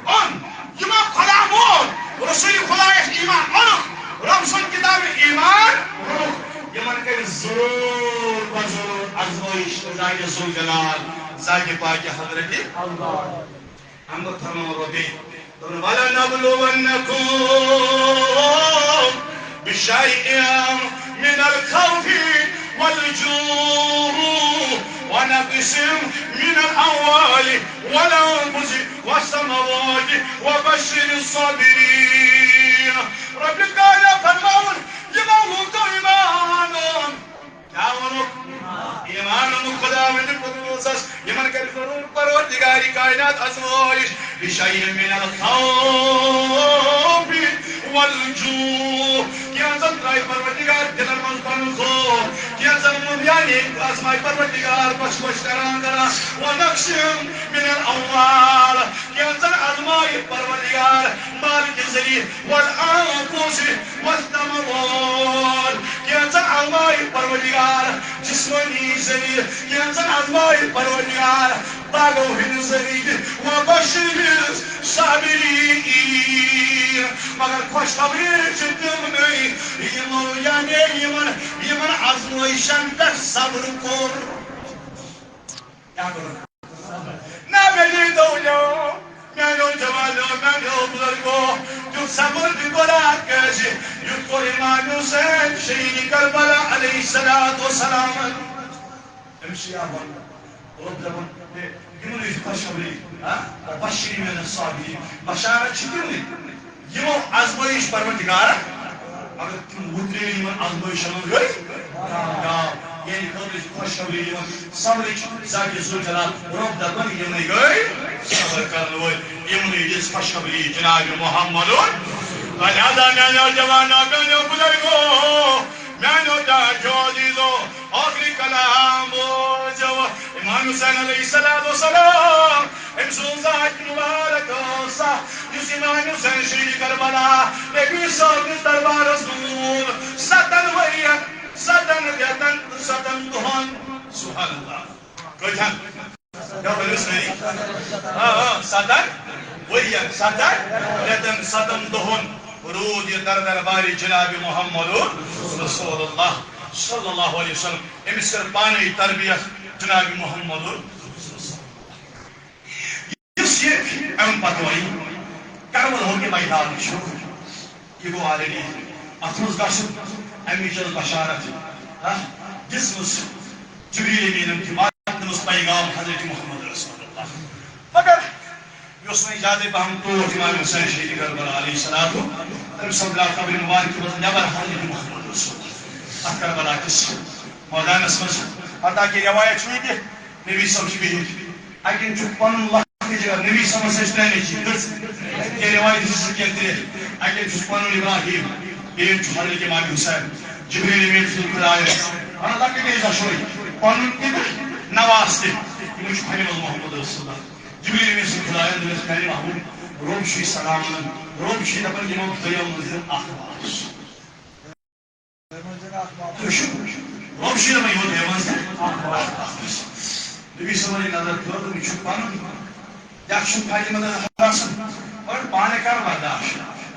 اوٚن، یِمو خۄدا مون، رسول خۄدایَس ایمان اوٚنُکھ، رۄب سُنٛد کِتاب ایمان اوٚنُکھ، یِمن کَرِ ضروٗر بضروٗر آزمٲیِش ذاتِ ذوالجلال، ذاتِ پاکِ حضرتِ اللہ۔ اَمہِ پتہٕ فرماوان رۄبِ، دوٚپُن، ولنبلونکم بشیء من الخوف والجوع ونقص من الاموال والانفس والثمرات وبشر الصابرین۔ رۄبِ کائنات فرماوُن، یِمو لوٗکو ایمان اوٚن۔ کیٛاہ ووٚنُکھ؟ ایمان اوٚنُکھ خۄداوندِ قدوٗسس، یِمن کرِ ضروٗر پروردگارِ کائنات آزمٲیِش۔ بشیء من الخوف والجوع۔ کینٛژن ترٛایہِ پروردگار دِلن منٛز پنُن خوف، کینٛژن منٛز یعنی آزمایہِ پروردگار بخش بخش کران کران۔ ونقص من الاموال۔ کینٛژن آزمایہِ پروردگار مال کہِ ذٔریعہٕ۔ والانفس والثمرات۔ کینٛژن آزمایہِ پروردگار جسمٲنی ذٔریعہٕ، کینٛژن آزمایہِ پروردگار باغو ہٕنٛدِ ذٔریعہٕ۔ وبشر الصابرین۔ مگر خۄشخبری چھِ تِمنٕے یِمو، یعنی یِمن، یِمن آزمٲیشن پٮ۪ٹھ صبر کوٚر۔ کیٛاہ کوٚرُن؟ نہ مےٚ دیٖتو یو، میٛانیو جوانو، میٛانیو بُزرگو، تیُتھ صبر تہِ کوٚرا کٲنٛسہِ، یُتھ کوٚر امام حسین شہیٖد کربلا علیہ الصلوۃ والسلام۔ أمِس چھِ یہِ وَنُن، رۄب دَپان، ہے، یِمَن ٲسۍ خوشخبری، ہا؟ وبشر الصابرین، بشارت چھِ تِمنٕے۔ یِمو آزمٲیِش پروردگارن، مگر تِم وُترے یِمن آزمٲیِشن منٛز گٔے کامیاب۔ یعنی خٲطرٕ چھِ خوشخبری یِوان صبرٕچ، ذاتِ ذوالجلال رۄب دَپان، یِمنٕے گٔے صبر کرن وٲلۍ، یِمنٕے دِژ خوشخبری جناب محمد۔ لہذا میانیو جوانو، میانیو بزرگو، میانیو ٹاٹھیو عزیزو، ٲخری کلام بوزو۔ امام حسین علیہ الصلوۃ والسلام، أمۍ سٕنٛز ذات مبارک ٲس سۄ، یُس امام حسین شہید کربلا نبی صٲبنِس دربارس منٛز ستن ؤرین، ستن رٮ۪تن تہٕ ستن دۄہن۔ سبحان اللہ۔ کۭتہن؟ کیٛاہ ؤنِو سٲری؟ آ، آ، ستن ؤرین، ستن رٮ۪تن، ستن دۄہن روٗد یہِ در دربارِ جناب محمد رسول اللہ صلی اللہ علیہ وسلم۔ أمِس کٔر پانے تربیت جناب محمد۔ یُس یہِ اَمہِ پتہٕ وۄنۍ کربلہُک یہِ میدان چھُ، یہِ گوٚو already۔ اَتھ منٛز گژھُن، اَمِچ ٲس بشارت، ہا، دِژمٕژ جبریل امیٖنن تہِ، واتنٲومٕژ پیغام حضرت محمد رسول اللہ۔ مگر یہِ اوس وۄنۍ زیادَے پَہَم ٹوٹھ امام حسین شہید کربلا علیہ السلام۔ تٔمۍ سُنٛد درٛاو قبرِ مبارکہِ منٛز نٮ۪بر حضرت محمد رسول اللہ۔ اَتھ کربلا کِس مٲدانَس منٛز، حتیٰ کہِ روایت چھُ یہِ تہِ، نبی صٲب چھِ بِہِتھ، اَتٮ۪ن چھُ پَنُن لۄکٹہِ جگہ، نبی صٲبَس ٲسۍ ترٛےٚ نیٚچِوۍ، کٔژ؟ کینٛہہ روایت چھِ زٕ، کینٛہہ ترٛےٚ۔ اَتٮ۪ن چھُ پَنُن ابراہیم، بیٚیہِ چھُ حضرت امام حسین، جبریل امین سُنٛد خۄدایَس وَنان، لۄکٕٹۍ ٲسۍ دۄشوٕے، پَنُن تہِ تہٕ نواز تہِ۔ یِمَن چھُ پھَلہِ منٛز محمد رسول اللہ۔ جبریل امین سُنٛد خۄدایَن دوٚپنَس، میٛانہِ محبوب، رۄب چھُے سلام وَنان، رۄب چھُے دَپان، یِمو دۄیو منٛز دِ اَکھ واپس۔ تُہۍ چھِو، رۄب چھُ دَپان، یِمو دۄیو منٛز دِ اَکھ واپس۔ نبی صٲبَن ییٚلہِ نظر کٔر، دوٚپُن، یہِ چھُ پَنُن، یَتھ چھُ فاطمہ تہٕ زہرا سُنٛد، مگر پانہٕ کَر برداش؟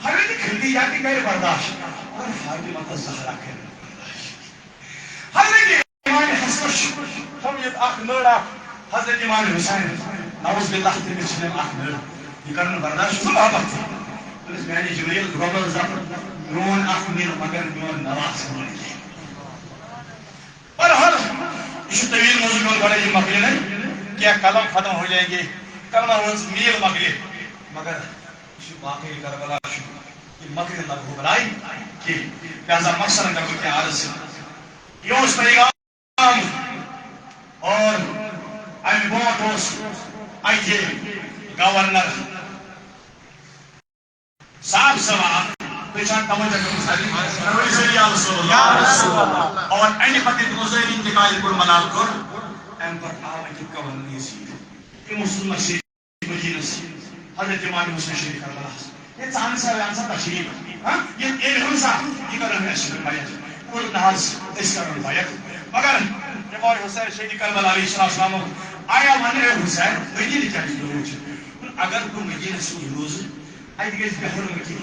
حضرت خدیجہ تہِ کَرِ برداش، مگر فاطمہ تہٕ زہرا کَرِ نہٕ برداش۔ حضرت امام حسنس چھُ تھٲومٕژ اکھ نٔر اکھ، حضرت امام حسین، نعوذ باللہ، تٔمِس چھِ یِم اکھ نٔر۔ یہِ کرن نہٕ برداشت، سُہ محبت۔ دوٚپنَس، میانہِ جبریل، رۄبن زن میون اکھ میٖل مگر میون نواز مون کینٛہہ۔ بہرحال، یہِ چھُ طویل موضوع، میون گۄڈے یہِ مۄکلہِ نہٕ کینٛہہ، قلم ختم ہو جائیں گے، قلمہ ہٕنٛز میٖل مۄکلہِ، مگر یہِ چھُ واقعی کربلا چھُ، یہِ مۄکلہِ نہٕ لگ بگ بلاے کینٛہہ۔ لہذا مخصرن کرٕ بہٕ کینٛہہ عرض۔ یہِ اوس پیغام اور امہِ برونٛٹھ اوس اتہِ گورنر صاحب سوال، تُہۍ چھا توجہ کٔرمٕژ؟ ؤنِو سٲری یا رسول اللہ۔ یا رسول اللہ۔ اور امہِ پتہٕ ییٚلہِ تِمو ظٲہری انتقال کوٚر، منال کوٚر، امہِ پتہٕ آو اتہِ گورنر یزید۔ تِمو سوٗز مسجد مدینس، حضرت امام حسین شہید کربلاہس۔ ہے، ژٕ اَن سا، اَن سا تشریٖف۔ ہاں؟ یہِ، ییٚلہِ اَن سا، یہِ کَرو نہٕ اَسہِ سۭتۍ بیعت۔ کوٚر نہ حظ، أسۍ کَرو نہٕ بیعت۔ مگر امام حسین شہید کربلا علیہ السلام آیا وَننہٕ، اے حسین، مدیٖنہٕ کیٛازِ روٗد؟ اگر بہٕ مدیٖنس منٛز روزٕ، اَتہِ گژھِ بے حرمتی،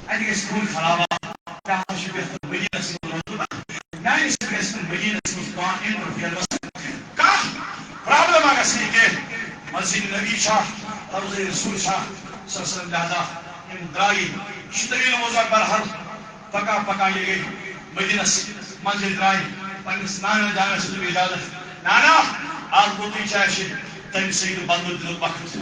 اَتہِ گژھِ خوٗن خرابہ، کیٛاہ چھُ بہتر مدیٖنس منٛز روزُن؟ میٛانہِ سۭتۍ گژھِ نہٕ مدیٖنس منٛز کانٛہہ interfere گژھُن، کانٛہہ problem ما گژھِ نہٕ کینٛہہ۔ مسجد نبی چھا، روضہ رسول چھا، صلی اللہ علیہ وسلم۔ لہذا یِم درٛاے شیٚتٲجی وُہُر برحال پکان پکان ییٚلہِ گٔے مدیٖنس منٛز، ییٚلہِ درٛاے، پننِس نانا جانس دیُت اجازت، نانا، آز ووتُے ژےٚ اَسہِ تٔمۍ سٕنٛدِ بدلہٕ دیُتمُت وقت۔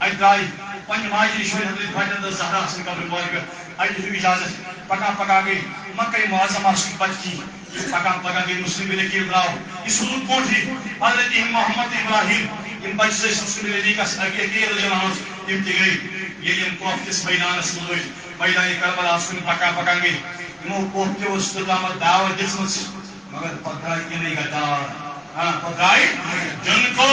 اَتہِ درٛاے پننہِ ماجہِ نِش وۄنۍ حضرت فاطمہ تہٕ زہرا سٕنٛدِ قبرِ مبارکہ۔ اَتہِ دیُتُکھ اجازت۔ پکان پکان گٔے مکہ معظمہ سۭتۍ پتہٕ کِنۍ۔ پکان پکان گٔے مسلم بن عقیل درٛاو۔ یہِ سوٗزُکھ برونٛٹھٕے حضرت محمد ابراہیم۔ یِم بچہِ زٕ ٲسۍ مسلم بن عقیلس، ابی عقیل رضی اللہ عنہ، یِم تہِ گٔے۔ ییٚلہِ یِم کوفہٕ کِس میدانس منٛز وٲتۍ، میدانِ کربلاہس کُن پکان پکان گٔے، یِمو کوفہٕ کیو ٲس توٚتامتھ دعوت دِژمٕژ۔ مگر پتہٕ درٛاے یِمے غدار۔ ہاں، پتہٕ درٛاے، جن کو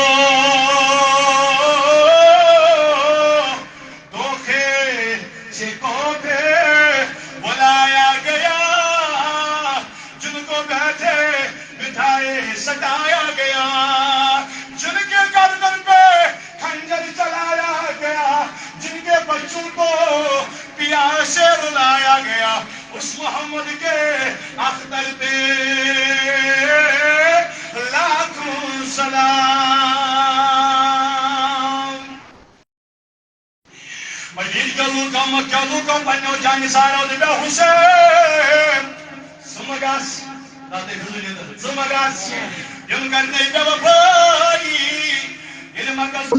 دھوکے سے کوفے بلایا گیا، جن کو بیٹھے بٹھائے ستایا گیا، جن کے گردن پہ خنجر چلایا گیا، جن کے بچوں کو پیاسے رلایا گیا، اس محمد کے اختر پہ لاکھوں سلام۔ مدیٖنہٕ کیو لوٗکو، مکہ کیو لوٗکو، پننیو جانہِ سارو دوٚپ، "یا حسین، ژٕ مہ گژھ، تَتھ دٔپۍ حضوٗرِ، ژٕ مہ گژھ، یِم کرنَے بے وفٲیی۔" ییٚلہِ مکس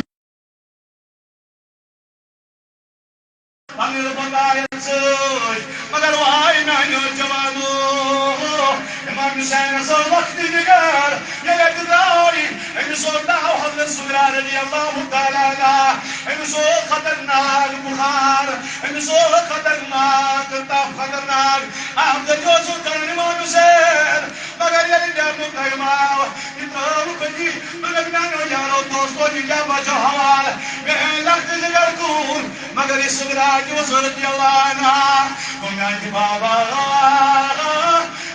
پننہِ بغاوت سۭتۍ، مگر واے میانیو جوانو، امام حسینس ٲس لۄکٹہِ جگر۔ ییٚلہِ اَتہِ درٛاے، أمِس اوس ناو حضرت صغرا رضی اللہ تعالیٰ عنہا۔ أمِس اوس خطرناک بُخار، أمِس اوس خطرناک تپھ، خطرناک آفتٲبی اوس کران امام حسین۔ مگر ییٚلہِ نیرنُک ٹایم آو، یہِ ترٛٲو بٔتی۔ دوٚپُکھ، میانیو یارو دوستو، یہِ کیٛاہ بچو حوال؟ مےٚ ہے لۄکٹہِ جگر کوٗر، مگر یہِ صغرا تہِ اوس رضی اللہ عنہا۔ گوٚو میانہِ بابا،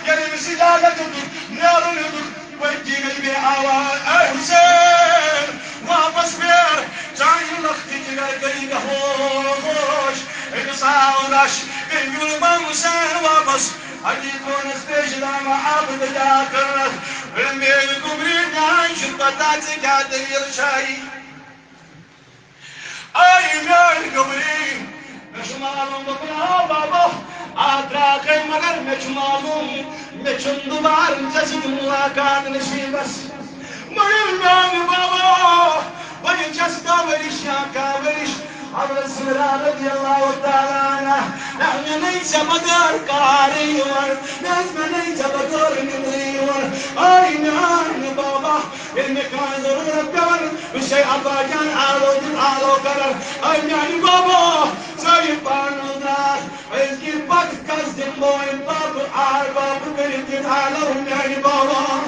ییٚلہِ أمِس اجازت دیُتُکھ، نیرُن ہیوٚتُکھ، پٔتۍ کِنۍ گٔے بیٚیہِ آواز، "اے حسین، واپس پھیر، چانہِ لۄکٹہِ جگر گٔیی بے ہوش۔" أمِس آو رش، تٔمۍ نیوٗن امام حسین واپس۔ اَتی ترٛوونَس پیش دامہ آبہٕ دٔریاو کٔرنَس۔ دوٚپُن، "میٲنۍ گوٚبری، میٲنۍ چھُنہٕ پتہ ژےٚ کیٛاہ دٔلیٖل چھے۔ آے میٲنۍ گوٚبری، مےٚ چھُ معلوم۔" دوٚپُن، "آ بابا، آ درٛاکَے، مگر مےٚ چھُ معلوم، مےٚ چھُنہٕ دُبارٕ ژےٚ سۭتۍ مُلاقات نصیٖبَس۔" مگر میانہِ بابا، وۄنۍ چھَس کاہ ؤرِش یا کاہ ؤرِش۔ حضرت صغرا رضی اللہ تعالیٰ عنہا، مےٚ نَے ژےٚ بغٲر کارٕے یِوان، مےٚ حظ، مےٚ نَے ژےٚ بغٲر نِندرٕے یِوان۔ آے میانہِ بابا، ییٚلہِ مےٚ کانٛہہ ضروٗرت پٮ۪وان، بہٕ چھُسے ابا جان آلو دِتھ آلو کران۔ آے میانہِ بابا، ژٕ یہِ پانہٕ درٛاس، أزکہِ پتہٕ کس دِمہٕ بہٕ وۄنۍ بابہٕ آر بابہٕ کٔرِتھ دِتھ آلو میانہِ بابا۔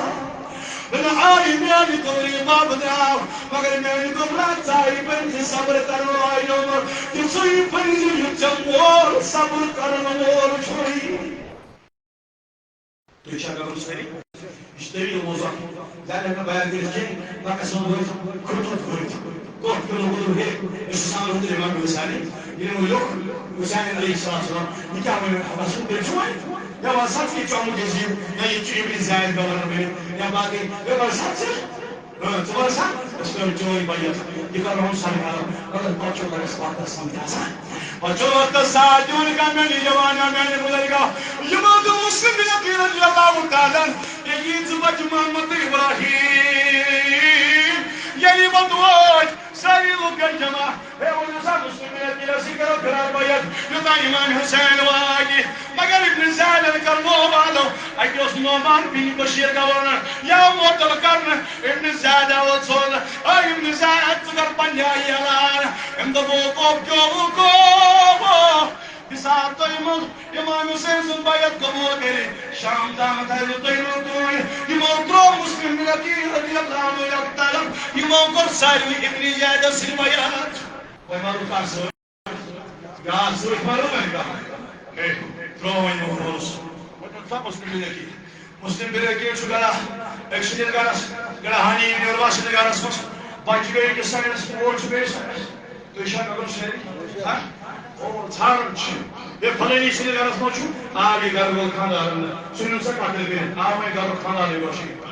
نہ آیہِ میانہِ گوٚبرِ بب درٛاو، مگر میانہِ گوٚبرا ژایہِ پننہِ صبر کرن والٮ۪و منٛز تِژھُے پننہِ یُتھ ژےٚ مول صبر کرن وول چھُے۔ تُہۍ چھا کرُن سٲری؟ یہِ چھُ طویل موضوع۔ زیادٕ ہٮ۪کہٕ نہٕ بیان کٔرِتھ کینٛہہ۔ مگر سون وٲتۍ، کھوٚت وٲتۍ۔ کوٚت کِلوٗ ووٚتُن ہے؟ أسۍ چھِ سان ووٚتُن اِمام حسینٕے۔ ییٚلہِ وۄنۍ لیوٚکھ حسین علیہ السلام، یہِ کیٛاہ وَنہِ؟ اَتھ چھُنہٕ تیٚلہِ چھُ وۄنۍ۔ مےٚ وَن سا ژٕ یہِ چھُ آمُت یزیٖد، یا یہِ چھُ ابن زیاد گورنر بٔنِتھ، یا باقٕے۔ مےٚ وَن سا ژٕ، اۭں، ژٕ وَن سا، أسۍ کَرو چٲنۍ بیعت، یہِ کَرو ہم سَرکار، مگر پَتہٕ چھُ لَگَس وقتَس سَمجھ آسان۔ پَتہٕ چھُ وقتَس ساتھ دیُن کانٛہہ میٛانہِ جوانہ، میٛانہِ بُزرگا، یِمو دوٚپ مسلم بن عقیل رضی اللہ تعالیٰ عنہ، ییٚلہِ یہِ زٕ بَچہٕ محمد تہٕ ابراہیم، ییٚلہِ یِمَن وٲتۍ، سٲری لُکھ گٔے جمع۔ ہے، ؤنِو سا، مسلم بن عقیلَس سۭتۍ کَرو فِراق بیعت، یوٚتام امام حسین واتہِ۔ مگر ابن زیادَن کٔر نو والو اَتہِ اوس نعمان بن بشیر گورنر، یا معطل کرنہٕ، أمۍ نہٕ زیادٕ آوُت ژھوٚن، أمۍ نہٕ زیادٕ، ژٕ کر پننہِ آیہِ اعلان۔ أمۍ دوٚپ، "وقوف کیوں وقوف؟" بِسار تُہۍ مہٕ امام حسین سٕنٛز بیعت قبول کٔرِتھ، شام تامَتھ آیہِ نہٕ تُہۍ نہٕ تُہۍ۔ یِمو ترٛوو مسلم بن عقیل رضی اللہ عنہ اَکھ طرف، یِمو کوٚر ساروٕے ابن زیادس سۭتۍ بیعت۔ وۄنۍ مارو کانٛہہ سۭتۍ۔ یا سۭتۍ مارو وۄنۍ کانٛہہ۔ ہے، ترٛوو وۄنۍ یِمو پانَس۔ وۄنۍ چھُ سا مسلم بن عقیل۔ مسلم بن عقیل چھُ گرا، أکۍ سٕنٛدِس گرس، گرا ہانی یونیورسٹی گرس منٛز۔ بچہِ گٔے أکِس سایڈس، مول چھُ بیٚیِس سایڈس۔ تُہۍ چھا مےٚ گوٚو سٲری؟ ہا؟ او، ژھانڈان چھِ۔ ہے، فلٲنی سٕنٛدِس گرس منٛز چھُ، آو یہِ گرٕ وول خانٛدارن نہٕ۔ سُہ نیوٗ سا قتل کٔرِتھ، آو وۄنۍ گرُک خانٛدارٕے گوٚو شہیٖد۔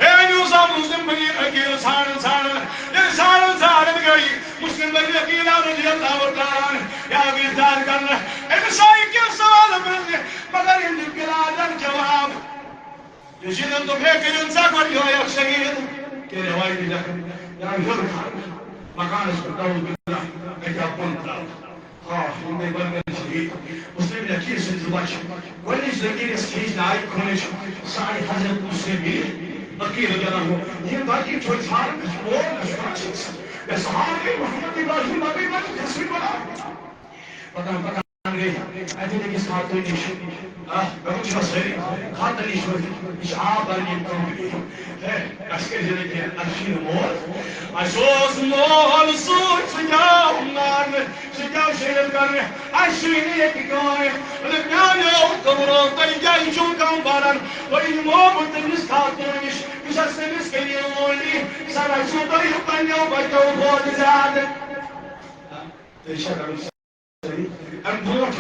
ہے، نیوٗ سا مسلم بن عقیل ژھانڈان ژھانڈان۔ ییٚلہِ ژھانڈان ژھانڈان گٔے، مسلم بن عقیل رضی اللہ تعالیٰ عنہ یا گرفتار کرنہٕ۔ أمِس آیہِ کینٛہہ سوال پرٛژھنہٕ، مگر ییٚلہِ بلادن جواب یزیدن دوٚپ، "ہے، کٔرِو سا گۄڈٕ یِہوٚے اکھ شہیٖد۔" کیٛاہ رٮ۪وایتہِ لیکھان، یا ہیوٚر کھالان مکانس پٮ۪ٹھ، نعوذ باللہ، اَتہِ آو بۄن ترٛاونہٕ۔ آہ، یِم گٔے گۄڈٕ گۄڈٕ شہیٖد۔ مسلم بن عقیل سٕنٛدۍ زٕ بچہِ۔ گۄڈٕنِچ لٔکیٖر یۄس کھیٖچنہٕ آیہِ، کھوٗنٕچ، سۄ آیہِ حضرت مسلم بن عقیل رضی اللہ عنہ۔ یِم باقی چھوڑ ژھانڈان، مےٚ چھُ مول، مےٚ چھُ بچہِ، مےٚ صحابہٕ گٔے محمد ابراہیم، مےٚ گٔے بچہِ، مےٚ چھُ بچہِ۔ پکان، پکان۔ گٔے اَتہِ أکِس خاتوٗنہِ نِش۔ آ، مےٚ ووٚن، چھِوا سٲری؟ خاتوٗنہِ نِش وٲتِتھ، یہِ چھِ آب بَرنہِ ییٚمہِ کَمرٕ۔ ہے، اَسہِ کٔرۍ زِ نہٕ کینٛہہ، اَسہِ چھُے نہٕ مول۔ اَسہِ اوس مول سۭتۍ، سُہ کیٛاہ مارنہٕ، سُہ کیٛاہ شہیٖد کَرنہٕ، اَسہِ چھُے نہٕ ییٚتہِ کٕہٕنۍ۔ دوٚپُکھ، میٛانیو کمرو، تۄہہِ کیٛازِ چھُو کَم بَران؟ تۄہہِ نِمو بہٕ تٔمِس خاتوٗنہِ نِش، یُس اَسہِ تٔمِس کٔرِو ووٚن، سۄ رَچھِو تۄہہِ پنٛنیو بَچو کھۄتہٕ زیادٕ۔ تُہۍ چھا کَرُن؟ اَمہِ برونٛٹھ،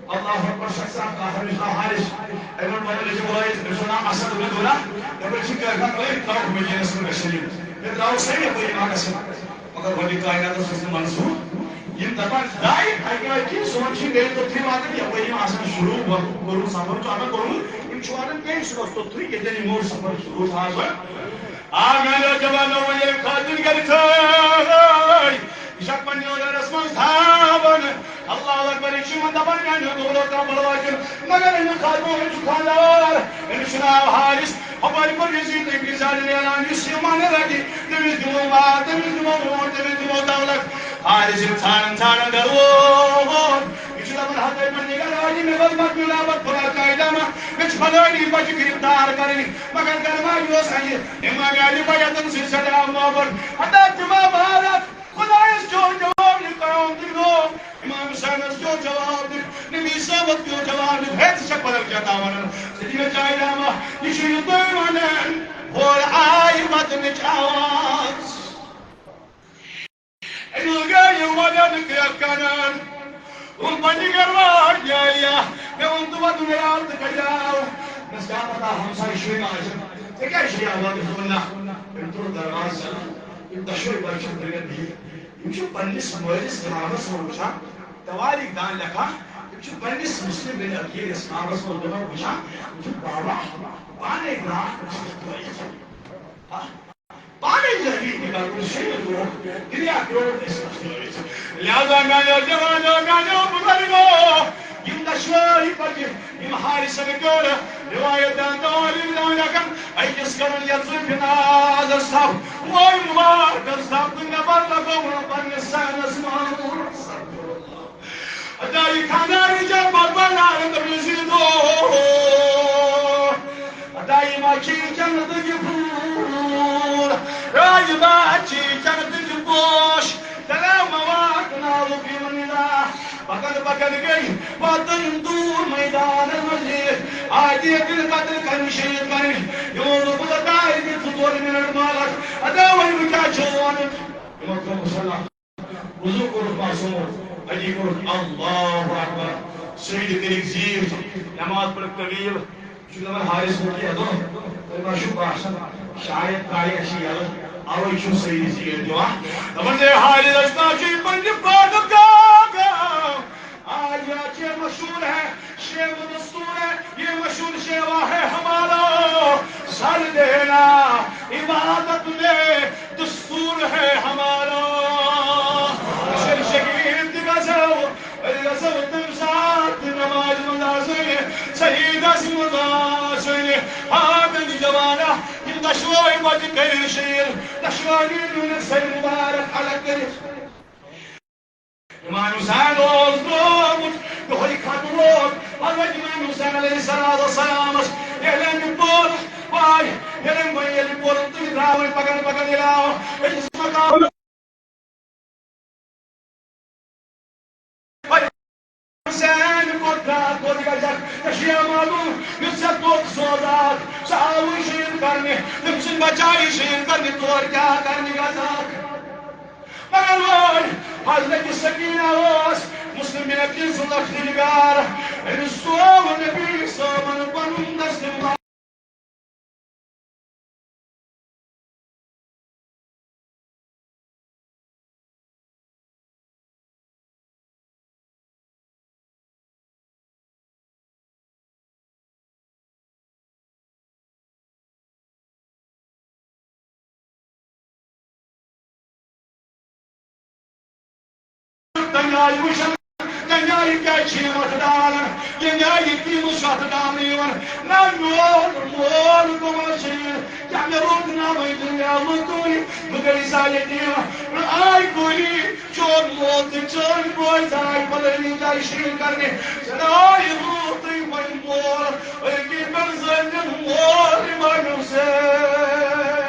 اللہ اکبر، شخص اکھ آو، أمِس ناو حارث۔ أمۍ ووٚن، "وۄنۍ ؤنِو تُہۍ وٲیِتھ، أمِس چھُ ناو اسد بن زُرارہ، یَپٲرۍ چھِ کٲفی، تُہۍ ترٛاوُکھ مدیٖنَس منٛز گژھِ یِم۔" مےٚ ترٛاو سٲری یَپٲرۍ یِم آسن۔ مگر ولی کائناتَس اوس نہٕ منظوٗر۔ یِم دَپان، "داے، اَکہِ لَٹہِ سون چھُ گرِ توٚتھُے واتان، یَپٲرۍ یِم آسان شروٗع، وۄتھُن کوٚرمُت، سفر چھُ اَتھ کوٚرمُت، یِم چھِ واتان تَمہِ صُبحَس توٚتھُے، ییٚتٮ۪ن یِمو سفر شروٗع چھُ آز وۄنۍ۔" آ، میٛانیو جوانو، وۄنۍ ییٚلہِ خٲطِر گرِ تھٲے، یہِ چھا پننہِ وجہس منٛز تھاوان؟ اللہ اکبر، یہِ چھُ یِمن دپان، میانہِ دولت ترٛاو بلواجن، مگر أمِس خاتوٗن چھُ خانٛدار، أمِس چھُ ناو حارث۔ ہُپٲرۍ کوٚر یزید ابن زیادن اعلان، یُس یہِ منہٕ رٹہِ، تٔمِس دِمو مال، تٔمِس دِمو ووٹ، تٔمِس دِمو دولت۔ حارث ییٚلہِ ژھانڈان ژھانڈان گرٕ ووت، یہِ چھُ دپان، ہتٲے پننہِ گرٕ واجہِ، مےٚ گوٚژھ مدمہِ لابت خدا قاعدہ ما، مےٚ چھِ فلٲنی بچہِ گرفتار کرٕنۍ، مگر گرٕ واجہِ اوس اَسہِ امام علی بیعتن سۭتۍ سٮ۪ٹھاہ محبت۔ ہتا جمعہ مبارک۔ خۄدایَس کیٛاہ جواب دیُت، پیغمبر دیُت، امام حسینَس کیٛاہ جواب دیُت، نبی صٲبَس کیٛاہ جواب دیُت، ہے، ژٕ چھَکھ بدل کینٛہہ تام وَنان۔ ژٕ دِ مےٚ جاے نامہ، یہِ چھُ یہِ تُہۍ وَنان، ہورٕ آیہِ وَدنٕچ آواز۔ أمِس گٔے یہِ وَدَن کیٛاہ کَران؟ ووٚن پننہِ گَرٕ واجنہِ، یا، مےٚ ووٚن، "تہٕ وَدُن یار، تہٕ کَتہِ آو؟" مےٚ کیٛاہ پَتہ، ہمساے چھُے ما آسہِ؟ ژےٚ کیٛازِ چھُے یہِ آواز؟ دوٚپُن، "نہ۔" أمۍ ترٛوو دروازٕ۔ یِم دۄشوے بچہِ چھِ برٛونٛہہ بِہِتھ۔ یِم چھِ پننِس مٲلِس جنابس منٛز وٕچھان، توٲریٖخ دان لیکھان۔ یِم چھِ پننِس مسلم بن عقیل یَس ناوس منٛز دۄہے وٕچھان۔ یِم چھِ بابا پانے درٛاکھ أسۍ ترٛٲیِتھ۔ آ، پانے جٲری تہِ کرُن شہید گوٚو، دُنیا پیوٚو أسۍ ترٛٲیِتھ۔ لہذا میانیو جوانو، میانیو بزرگو، یِم دۄشوے بچہِ یِم حارثن کٔر روایت دان تہٕ عالم دان لیکھن، أکِس کٔرٕن یَتھ زُلفِ نازس تھپھ، ووے مُبارکس تھپھ تہٕ نٮ۪بر لگووُن پننِس صحنس منٛز۔ ادائی خانہ رجب بنارد یزیدو، ادائی ماچھی جنت کی پھول، راج ماچھی جنت کی پوش، سلام وات نالو کی منیلا۔ پکان پکان گٔے واتان دوٗر میدانس منٛز۔ آیہِ ییٚتٮ۪ن قتل کرنہٕ، شہید کرنہٕ۔ یِمو دوٚپُس، ادا، ییٚتہِ زٕ ژور منٹ مالس۔ ادا، وۄنۍ بہٕ کیٛاہ چھُس وَنُن؟ یِمو کوٚر مُصلی۔ وضو کوٚرُکھ معصوم۔ اَتی کوٚرُکھ اللہ اکبر۔ سجدٕ کٔرِکھ زیٖٹھ۔ نماز پٔرٕکھ طویل۔ چھُ دَپان حارث مُفتی، اَدٕ تۄہہِ ما چھُو باسان، شاید ترٛایہِ اَسہِ یَلہٕ، اَوَے چھُو سٲری زیٖر دِوان۔ دَپان، ہے حارث، اَسہِ ما چھُ یہِ پنٛنہِ پانُک گاو؟ آج یہ چیز مشہور ہے، شیو دستور ہے، یہ مشہور شیوا ہے ہمارا، سر دینا عبادت میں دستور ہے ہمارا۔ شہید گزو، گزو تم ساتھ نماز مندازے، شہید اسمدان۔ دۄشوے بۄچھِ کٔرِو شیٖل، دۄشوٕنی نوٗنہٕ سۭتۍ مُبارک الگ کٔرِتھ۔ امام حسین اوس درٛامُت، یِہوٚے خط ووت حضرت امام حسین علیہ الصلوۃ والسلامس۔ ییٚلہِ أمۍ پوٚر، پاے، ییٚلہِ أمۍ وۄنۍ ییٚلہِ پوٚر، تُہۍ درٛاو وۄنۍ پکان پکان ییٚلہِ آو أکِس مقامس۔ حسین کوٚت درٛاو، کوٚت گژھکھ؟ ژےٚ چھُیا معلوم، یُس ژےٚ توٚت سوزاتھ، سُہ آوُے شہیٖد کرنہِ، تٔمۍ سُنٛد بچاو یہِ شہیٖد کرنہِ، تور کیٛاہ کرنہِ گژھکھ؟ مگر وٲے، حضرت سکینہ اوس مسلم بن عقیل سُنٛد لۄکٹہِ نگار، أمِس سوو نبی صٲبن پنُن دستہٕ مبارک۔ تَمہِ آیہِ وٕچھان، تَمہِ آیہِ کیٛازِ چھِ یِم اَتھٕ ڈالان؟ ییٚمہِ آیہِ یتیٖمَس چھُ اَتھٕ ڈالنہٕ یِوان۔ نہ میون مول گوٚوا شہیٖد، کیٛاہ مےٚ روٚٹ ناوٕے دُنیا منٛز تُہۍ؟ بہٕ گٔیَس یتیٖم، نہ آے کوٗری، چون مول تہٕ چٲنۍ بٲے درٛاے فلٲنی جایہِ شہیٖد کرنہِ۔ ژےٚ نہ آے روٚٹُے وۄنۍ مول، أکِس پٮ۪ٹھ زٲنِتھ مول اِمام حسین۔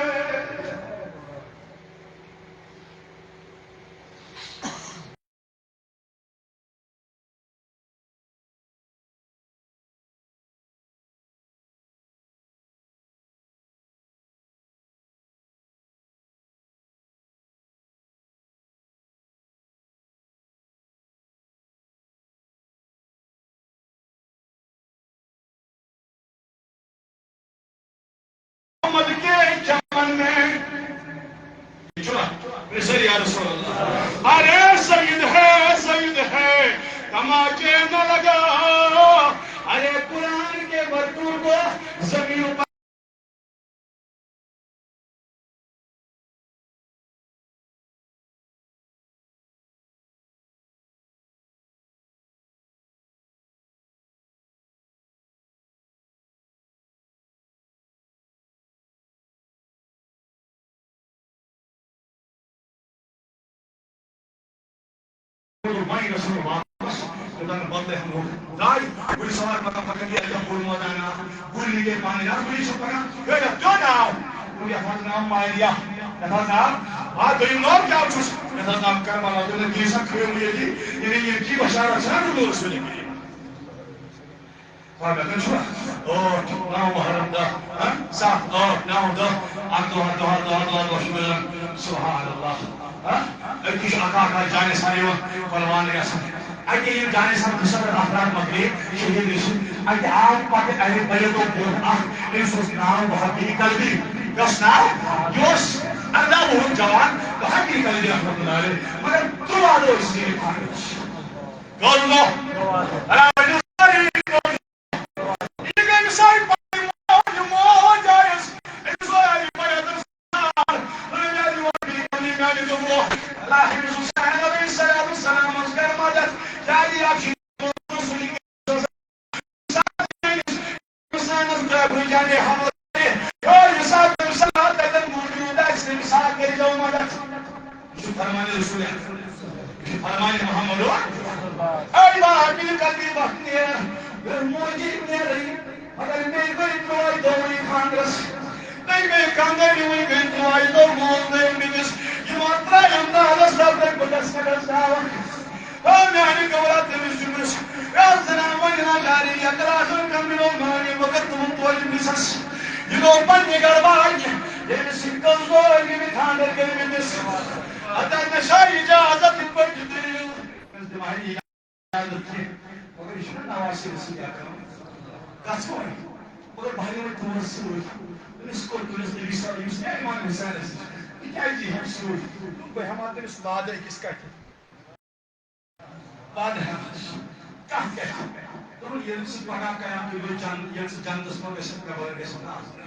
محمد کے چمن میں۔ چھُنا؟ سٲری یا رسول اللہ۔ ارے سید ہے، سید ہے، تماچے نہ لگا۔ ارے قرآن کے بردوں کو زمین پر وۄنۍ گژھو واپس، یوٚتام بندے ہمو داے، گُرۍ سوار پکان پکان گٔے اَتہِ بوٚڑ مٲدان اکھ، گُرۍ لٔگۍ پانہٕ یَتھ گُرِس چھُ پکان، ہے، یَتھ کیٛاہ ناو؟ دوٚپُن، یَتھ حظ ناو ماریہ، یَتھ حظ ناو، آ، دوٚیِم ناو کیٛاہ چھُس؟ یَتھ حظ ناو کربلا، دوٚپُن، کینٛہہ سا کھیوٚو ییٚتی، یعنی ییٚمہِ کی بشارت چھَنا حضور رسول کریم۔ پگاہ کٔژ چھُ؟ ٲٹھ، نَو محرم دَہ، ہہ؟ سَتھ، ٲٹھ، نَو، دَہ، اَکہٕ دۄہ، اَکہٕ دۄہ، اَکہٕ دۄہ، اَکہٕ دۄہ، اَکہٕ دۄہ چھُ مِلان۔ سبحان اللہ۔ ہہ؟ أتی چھُ اَکھ اَکھ اَکھ جانِ سارے یِوان قۄربان گژھان۔ اَکہِ ییٚلہِ جانِ سارے قٕسمت افراد مۄکلے، شہیٖد گٔژھِتھ، اَتہِ آو پَتہٕ اَمہِ بٔلۍ دۄہ برونٛہہ اَکھ، أمِس اوس ناو وہاب بن کلبی۔ کیٛاہ اوس ناو؟ یہِ اوس اَرداہ وُہُر جوان، وہاب بن کلبی رحمتہ اللہ علیہ۔ مگر تُرٛواہ دۄہ ٲسۍ یہِ خانٛدرَس۔ کٔر نہٕ۔ راتھ ٲسۍ سٲری کٔر۔ یہِ گٔے مثال پنٕنۍ موج، یہِ موج آیَس۔ أمِس ووٚن علی پنٛنٮ۪ن دوستن، دوٚپُن، "میٛانہِ یور بِہِو، میٛانہِ دوٚپُو، اللہ أمِس حسین علیہ الصلوۃ والسلام منٛز کر مدد، کیٛازِ یہِ چھُ حسینس برابرٕے جانِ حملہٕ کرِ۔ یور حساب تٔمِس ساتھ تَتٮ۪ن موجود آسہِ، تٔمِس ساتھ کٔرِزیو مدد۔" یہِ چھُ فرمانِ رسول اکرم۔ یہِ چھُ فرمانِ محمد۔ اے بہٕ ہا بِن کلبی وقت نیران، مےٚ موجی نیرٕے، مگر مےٚ گٔے ترٛوے دۄہٕے خانٛدرس۔ تٔمۍ گٔے خانٛدر، وۄنۍ گٔے ترٛوے دۄہ، مول نہٕ أمِس۔ یِمو ترٛایَن نالس لبنَے بہٕ گژھٕ نہٕ گژھناوان۔ او میٛانہِ گوٚبرا، تٔمِس چھُ مےٚ، یا زنان وۄنۍ لاچاری، یا کلاسن کم مِلو مانہِ، مگر تِمن توجہِ مِسس۔ یہِ گوٚو پننہِ گرٕ واجہِ، ییٚمِس سۭتۍ کٔژ دۄہ ٲسۍ گٔمٕتۍ خانٛدر کٔرمٕتِس۔ ہتا مےٚ چھا اجازت یِتھ پٲٹھۍ چھُ دٔلیٖل؟ مےٚ دوٚپمَس، "دِمہٕ ہا یہِ اجازت کینٛہہ، مگر یہِ چھُنہ نواسیٖبَس سۭتۍ آسان۔ گژھو وۄنۍ۔" مگر بہٕ ہا یِمَے تور سۭتۍ۔ أمِس کوٚر تٔمِس نبی صلی اللہ علیہ وسلم، یُس مےٚ امام حسینَس نِش، تِکیٛازِ یہِ ہٮ۪مہِ سۭتۍ؟ دوٚپُن، "بہٕ ہٮ۪مہٕ ہا تٔمِس وعدٕ أکِس کَتھِ۔" وعدٕ ہٮ۪تھ۔ کَتھ کیٛاہ چھِ؟ دوٚپُن، ییٚلہِ ژٕ پَگاہ قیامتٕکۍ دۄہ جن-، ییٚلہِ ژٕ جنتَس منٛز گژھکھ، مےٚ بغٲر گژھکھ نہٕ آسُن۔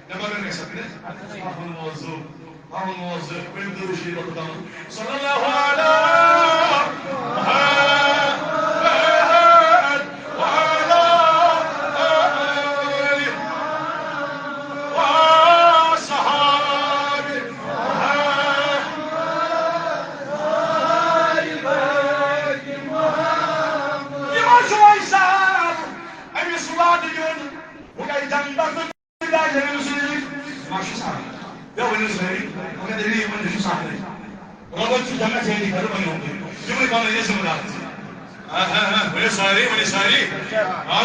نہ مگر گژھکھ نہٕ۔ پَنُن موضوع، پَنُن موضوع، ؤنِو درود شریف پَتہٕ پَنُن۔ صلی اللہ علیہ محمد وعلی آلہ۔ سال أمِس وعدٕ دیُن، بہٕ گژھٕ جنتَس منٛز۔ ما چھُ سہل۔ مےٚ ؤنِو سٲری، مگر دٔلیٖل یِمَن تہِ چھُ سہلٕے۔ رۄبَن چھُ جنت ژےٚ تہِ خٲطرٕ بنومُت۔ یِمَے بنٲیِو ذمہٕ دار۔ آ، ہا، ہا، ؤنِو سٲری، ؤنِو سٲری۔ آ،